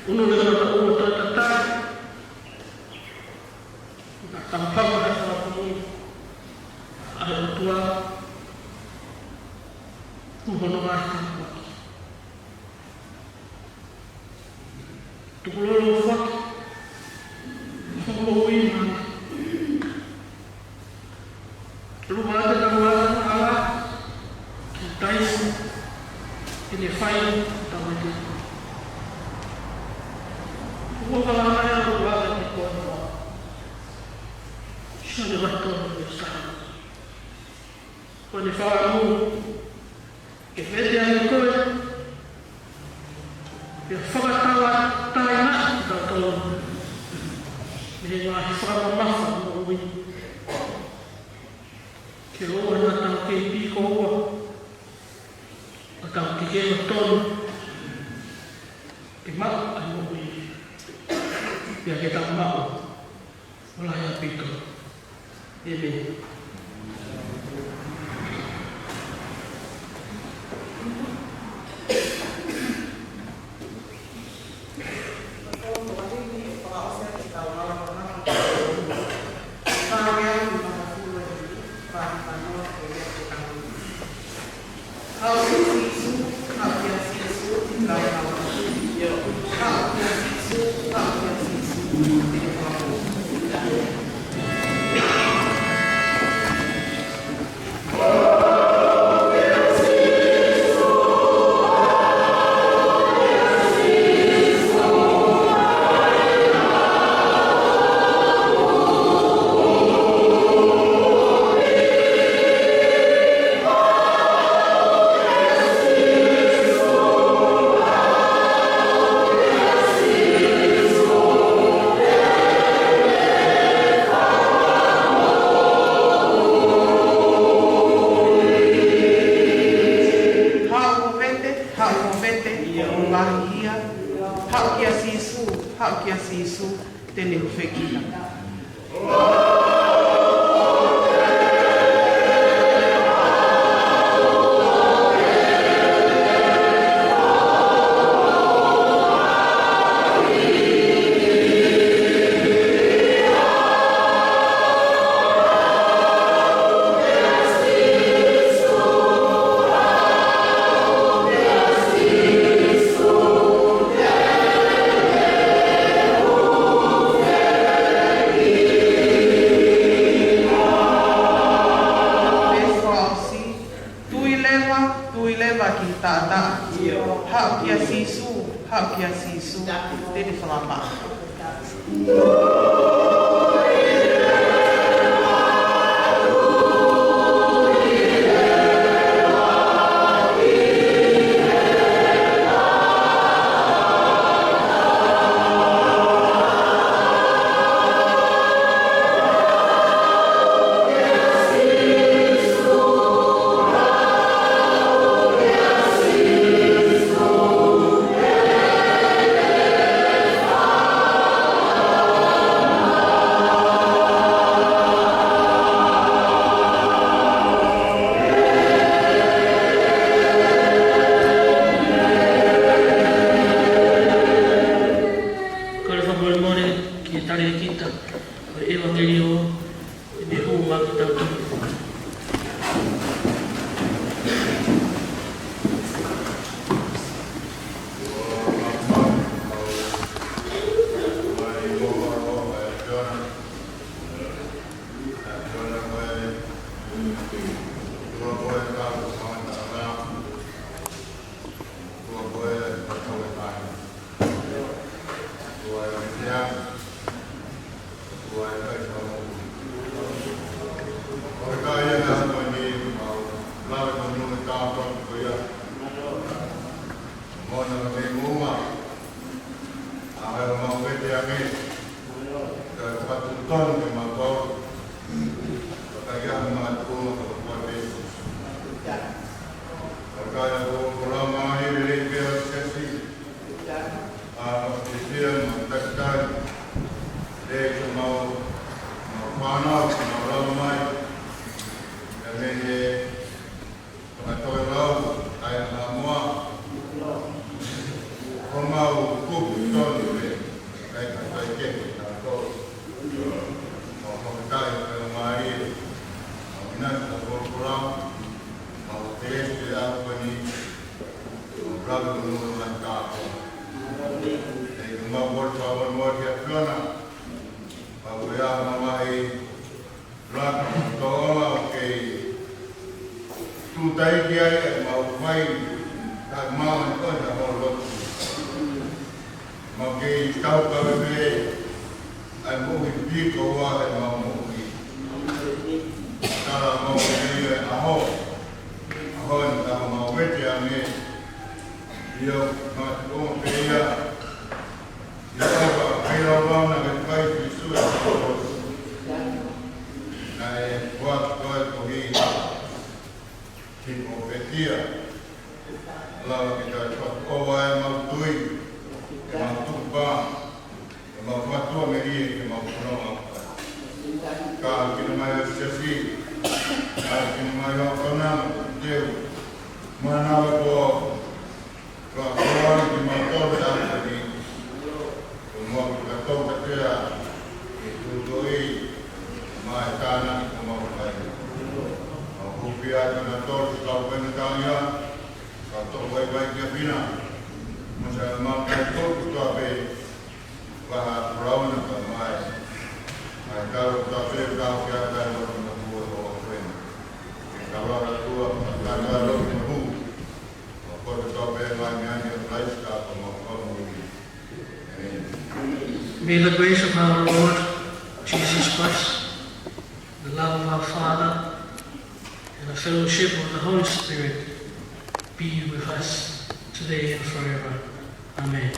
ʻUnu leva ʻo e taʻu ʻo e tatae, naʻa tau papa he fakamoʻui ʻa e ʻOtua mo hono ngaahi tāpuaki. Tukulolo foki hoʻo moʻui maʻana. Luma ʻa e tangata ʻa e ʻAlo ki he taimi ke ne fai hotau mate. Kuo ka lana ʻa e ʻalu ʻa e te koe noa. Sione vahe tolu veesi taha. Ko ʻene fakaʻamu ke vete ange koe, pea fakatauʻatāinaʻi kitautolu mei he ngaahi fakamamafa ʻo e moʻui, ke ʻoua naʻa tau kei piko ua, ka tau kekeva tonu ke maʻu ʻa e moʻui, pea ke tau maʻu ʻo lahi ʻaupito. ʻĒmeni. Haʻu kia Sīsū, haʻu kia Sīsū, haʻu kia Sīsū, haʻu kia Sīsū, haʻu kia Sīsū, te ke fakamoʻui. Lahi ia, haʻu kia Sīsū, haʻu kia Sīsū, te ne hūfekina. Tui leva, tui leva ki he taʻataʻa. Haʻu kia Sīsū, haʻu kia Sīsū, te ne fakamaʻa. Kole fakamolemole ki he talēkita ʻo e ʻevangeliō, ʻi he hū mai ki tautolu. Laka mo tōʻonga ʻo kei tūtaiki ai ʻemau fai, kae maʻu ai ko e holo lotu. Mau kei tau kawe pē ʻa e moʻui piko ua ʻemau moʻui. Tala mau kei ʻi he ʻaho, ʻaho ni tau mau vete ange. ʻIo, mau tō pē ia. ʻIo, ʻa e lau naʻe fai ʻe Sīsū ʻi he kolosi. Naʻe foaki ko e kohi ki he pōpekia. Lava ke tau fakaʻoua ʻemau tui, ʻemau tukupā, ʻemau fakaʻamelie, ʻemau fononga. Ka kina mai ʻa e siasi, ka kina mai ʻa e kona, teu, manava ko, ka koa ni ki mau tau te ʻaho ni, ko mau ka tau ka tea, e tūtoi, mai tāna ki ko mau kai. Mau hupia ki mau tau, ka uena tānia, ka tau vai vai kia pina. Mo sa mau kai tau ki tua pē, Vaha Brown ka mai. Mai tau ka pē ka kia ka lo na kuo o kuen. Ke ka lo na kuo ka ka lo na kuo. Ko ka tau pē mai ni a ni Christ ka ko mau ka mo ni. Amen. May the grace of our Lord Jesus Christ, the love of our Father, and the fellowship of the Holy Spirit be with us today and forever. Amen.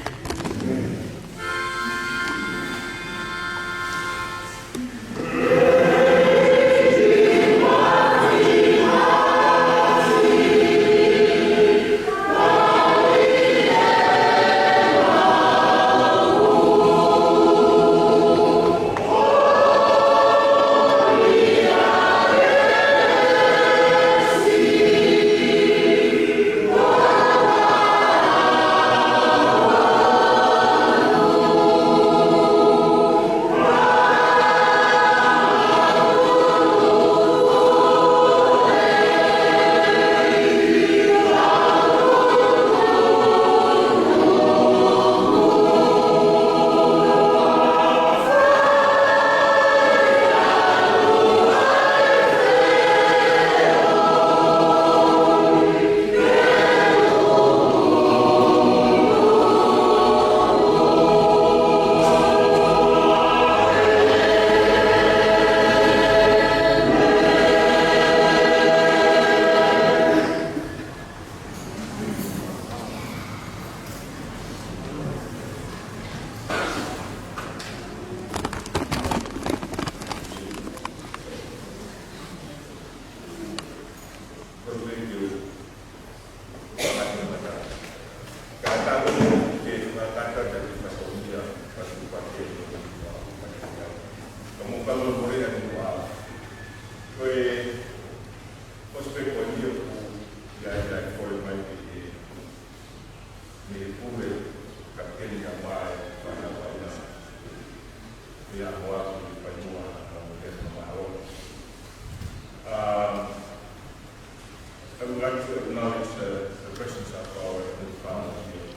to acknowledge the, the presence of our new family here,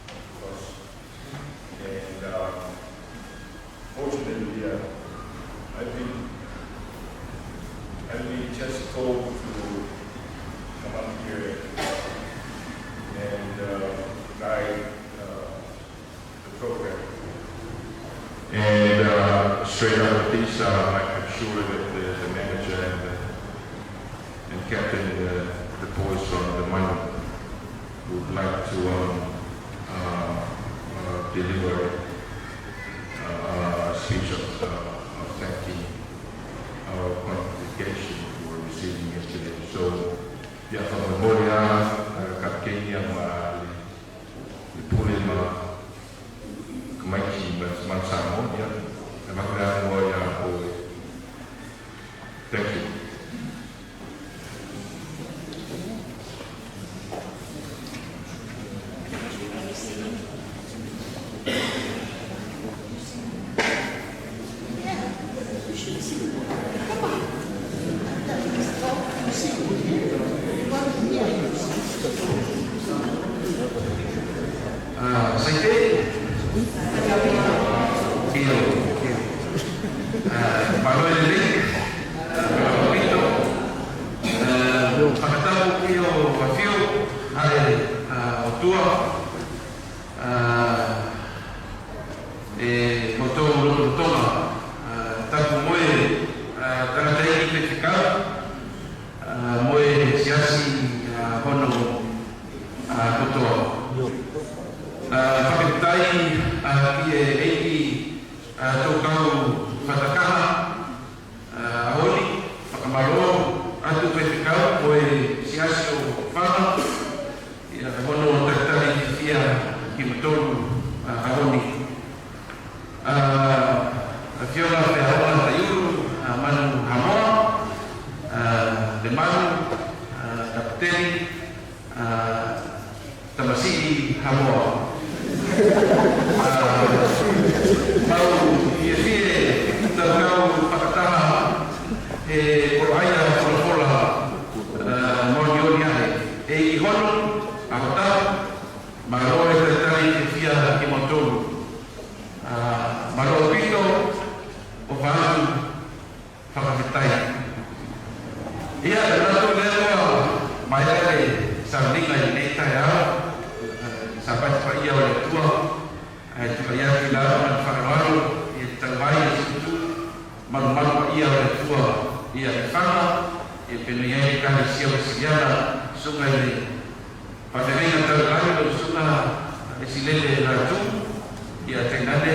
of course. And, um, fortunately, uh, I've been, I've been just called to come up here and, uh, guide, uh, the program. And, uh, straight out of this, uh, I- I'm sure that the, the manager and the, and captain, uh, the boys from the Manu would like to, um, uh, uh, deliver, uh, a speech of, uh, of thanking our congregation for receiving us today. So, ia, fakamolemole ā, uh, kapiteni ia mo e pule mo e kamaiki mei Manu Samoa, ia. ʻE maka ʻa e moa ia ʻo e. Thank you. Ah, Saite. ʻIo, ʻio. Ah, mālō e lelei. Ah, mālō ʻaupito. Ah, fakatapu ki he ʻAfio, ʻa e, ah, ʻOtua. Ah, ʻe kimoutolu lotolotonga, ah, tapu mo e, ah, tangataʻeiki faifekau, ah, mo e siasi, ah, hono, ah, kotoa. Ah, fakafetaʻi, ah, ki he ʻEiki, ah, Toukaufakataha, ah, ʻaho ni, fakamālō atu faifekau mo e siasi ʻo Fanga, ia, hono talitali fiefia kimoutolu, ah, ʻaho ni. Ah, ʻAfioʻanga Faiʻanga Taiulu, ah, Manu Hamoa, ah, Lemanu, ah, Kapiteni, ah, Tamasiʻi Hamoa. Ah, mau fiefia ʻetau kau fakataha he koloaʻia folofola, ah, māʻoniʻoni ʻa e ʻEiki hono, ʻa hota, mālō e talitali fiefia kimoutolu. Ah, mālō ʻaupito, ʻofa atu, fakafetaʻi. Ia, ʻoatu leva mai ʻa e savaliga ʻi heʻene taʻeao, eh, Sāpate Paʻia ʻo e ʻOtua, eh, tuku ia ki lalo, manu faʻaloalo, ʻi he tau vai e sutu, malumalu paʻia ʻo e ʻOtua, ia ʻi Fanga, ʻi he pene ia ʻi he Ekalesia Uēsiliana, sunga ʻi he Fafengainga Tau Lani, ʻo e Susuga ʻEsilele Lātū, ia Tainane,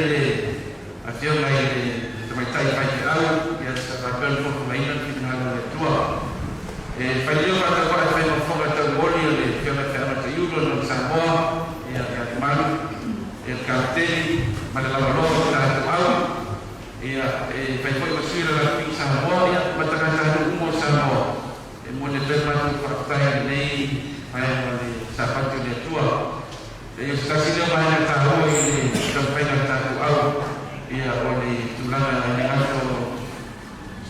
ʻAfioʻanga ʻi he Tamaitai Faifeʻau, ia Sāpate Paʻia Fofongaina, finangalo e ʻOtua. ʻE fai leva ʻetau fakafeʻiloaki mo e fakatau moli ʻa e ʻAfioʻanga Faiʻanga Taiulu ʻo Samoa, ia, ia Manu, ʻe Kapiteni, Manu Lava Loa, ʻo taʻu au, ia, ʻe fai foʻi masiula la ki Samoa, ia, mo e tangata ʻo Samoa. ʻE mone pē mātou fakafetaʻi nei, ʻa e ʻa e Sāpate ʻo e ʻOtua. ʻE ʻi ai e siasi leva ʻa e tāua ʻi he tau fainga tātou au, ia ʻo e tulaga ʻa e ngato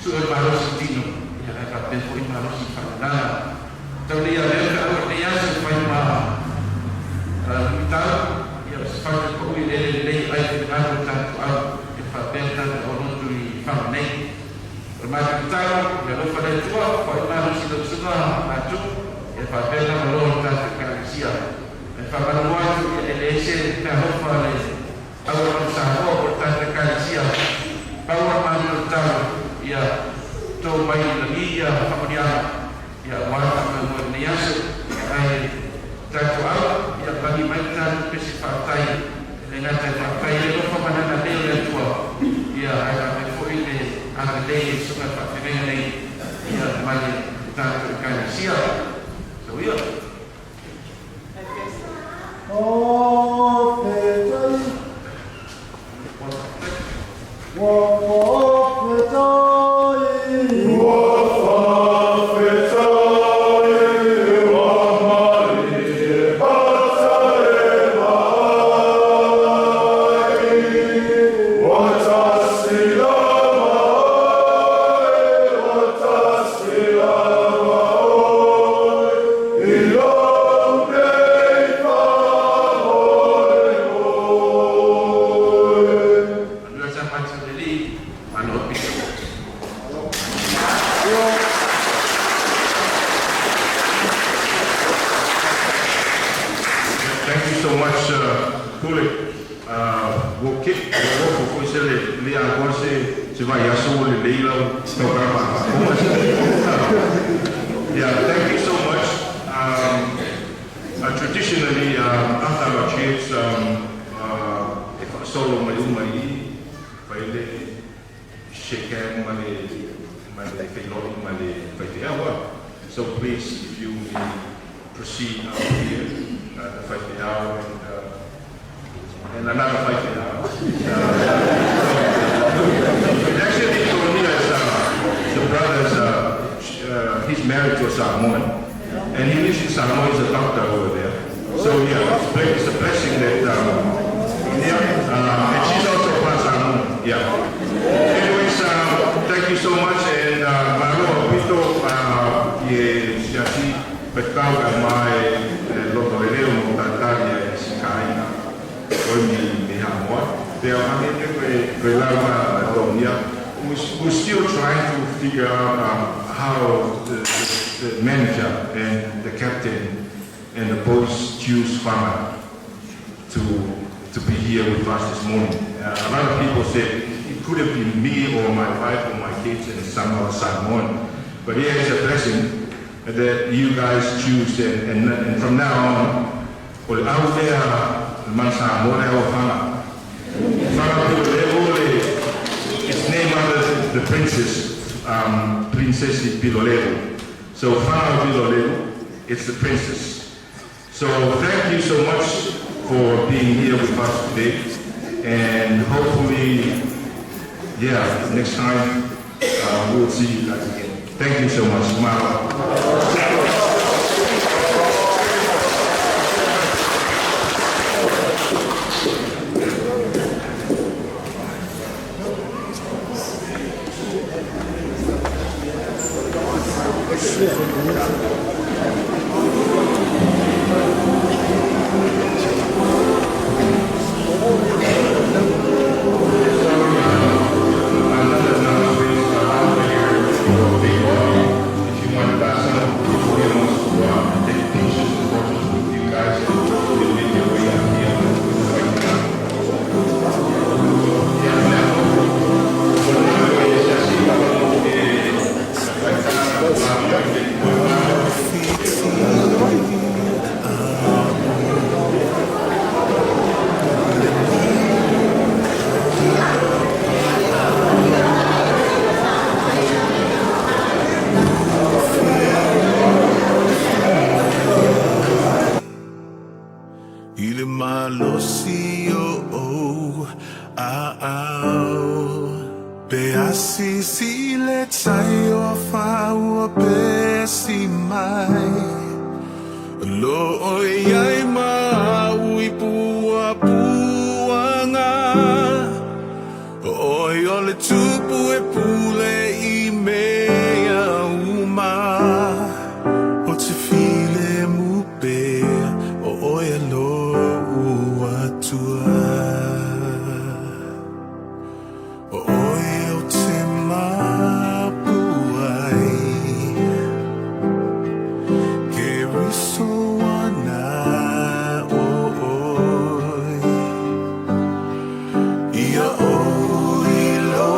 suʻe malosi tino, ia ʻa e ka pē foʻi malosi faʻahinga. Tau nei ʻa e meʻa ka au nei ʻa e fai mā, ʻa, mitau, ia ʻo e fatu ko ui lele nei ʻa e ngato tātou au, ʻe faʻapea tātou ʻo lotu ʻi Fanga nei. ʻO e mātuʻaki tau, ʻi he ʻaloʻofa ʻa e ʻOtua, ko e malosi ʻo e Susuga Lātū, ʻe faʻapea lava ʻo lotu ʻa e Ekalesia. ʻE fakamālō atu, ʻe ʻElese, pea ʻaloʻofa ʻa e ʻAua ʻo Samoa, ʻo e Ekalesia. Pau ʻa mātuʻaki tau, ia, tō mai ʻa e ia, fakamālō atu. Ia, ʻoatu mai mo e nei aso, ʻa e tātou au, ia, kani mai tātou pesi faʻatai, ʻe ngata ʻi he faʻatai, ʻe ʻofa manana nei ʻo e ʻOtua, ia, ʻa e ka me foʻi ne, ʻa e nei, e Susuga Faʻahinga nei, ia, mai tātou Ekalesia. So, ia. ʻO, pē tai. So much, uh, Pule. Uh, we'll kick, we'll go for, for se le, le a kose, se vai aso le le lau, so kama. Yeah, thank you so much. Um, uh, traditionally, um, after our church, um, uh, if a solo mai uma i, vai le, shake hand, male, male, feilolo, male, faifeʻau. So please, if you may proceed out here, uh, the faifeʻau and, uh, and another faifeʻau. Uh, actually, Tony is, uh, the brother's, uh, sh-, uh, he's married to a Samoan. And he lives in Samoa, he's a doctor over there. So yeah, it's ble-, it's a blessing that, um, yeah, uh, and she's also from Samoa, yeah. Anyways, uh, thank you so much, and, uh, mālō ʻaupito, uh, ʻi he siasi, pea kau ka mai, eh, loto lelei mo tatali e siʻi kāinga ʻo e mei, mei Haʻamoa. Pea mahalo ko e, ko e lau ʻa Tony ia, we're, we're still trying to figure out, um, how the, the, the manager and the captain and the boys choose Fanga to, to be here with us this morning. Uh, a lot of people said it could have been me or my wife or my kids and some other Samoan. But yeah, it's a blessing that you guys choose, and, and, and from now on, ʻo le ʻau lea mei Samoa le ʻau Fanga. Fanga Pilolevu le, it's named after the princess, um, Princess Pilolevu. So Fanga Pilolevu, it's the princess. So thank you so much for being here with us today, and hopefully, yeah, next time, uh, we'll see you guys again. Thank you so much. Mālō. ʻI le malosi ʻo ʻou ʻaʻau. Pea sisi le tai ʻo fāua pea siʻi mai. Loʻo ʻi ai maʻu ʻi puapuanga. ʻO ʻoe ʻo le tupu e pule ʻi meʻa uma. ʻO te filemu pē ʻo ʻoe ʻaloʻu ʻAtua. ʻO ʻoe ʻo te mapu ai. Keriso ana ʻo ʻoe. ʻIa ʻoe ʻilo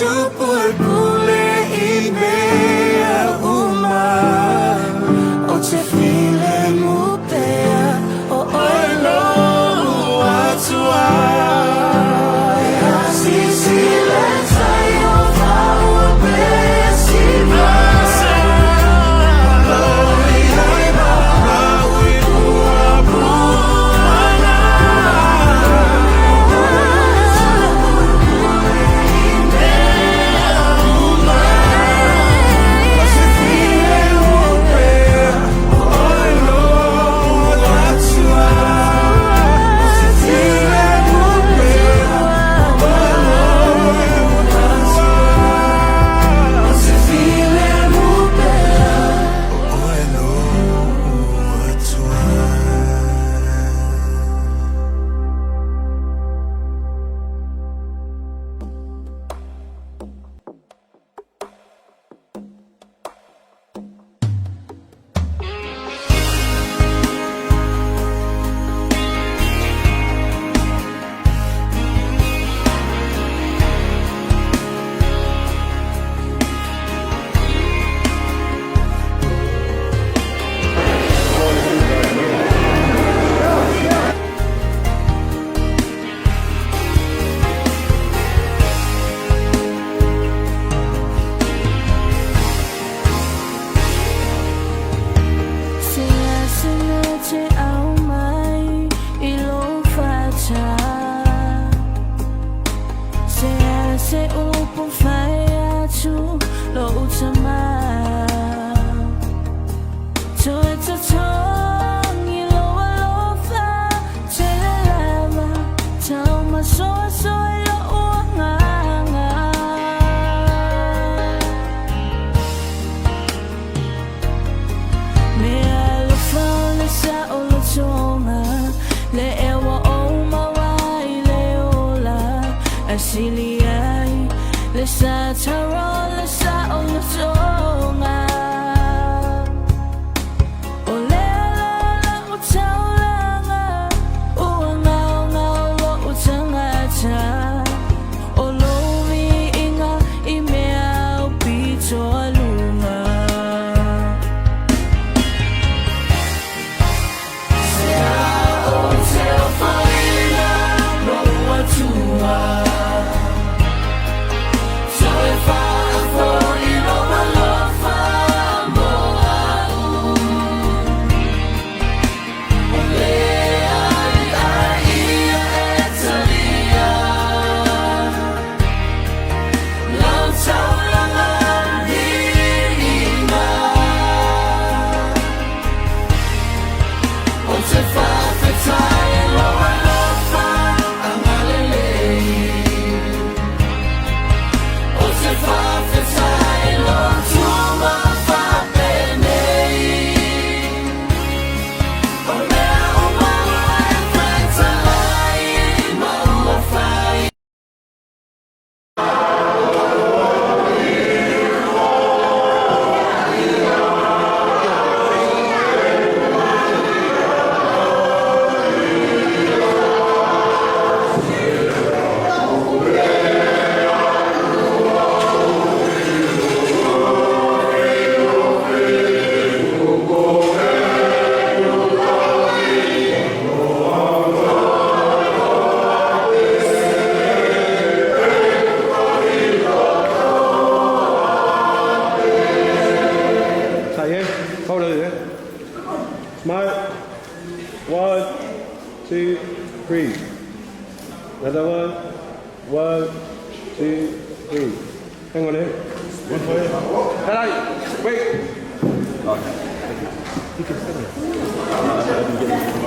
Tupu e pule ʻi meʻa uma, ʻo te filemu pea ʻo ʻoe loʻu ʻAtua. E asisi le tai o vau pea siva. Sea, sea, te ʻaumai ʻi loʻu fata. Sea, sea, ʻoku fai atu loʻu tama. Toe totongi loʻu ʻaloʻofa, te lava tau masoso ʻi loʻu ʻaʻanga. Meʻa ʻaloʻofa ʻo le saʻolotoga, le ʻewa ʻo maua ai le ola, ʻa sili ai le satauro le saʻolotoga. ʻO le ʻaloʻofa ʻo taulanga, ʻuhinga ʻo loʻu tangata, ʻo loʻu viʻinga ʻi meʻa ʻaupito ʻalunga. Sea, ʻo te ʻofaʻia mo ʻOtua. Toe faʻa foʻi loʻu ʻaloʻofa mo aʻu. ʻO le aliʻi ia ʻe talia. Lau taulanga viʻinga. ʻO te fakafetaʻi loʻu ʻaloʻofa angalelei. ʻO te fakafetaʻi loʻu tuʻunga fakapenei. ʻO meʻa ʻo maua e fetalaʻi maua fai. Sai, ē? Hold on, ē? Smile. One, two, three. Another one. One, two, three. Hang on, ē? One for you. Hello. Wait. Okay. You can sit there.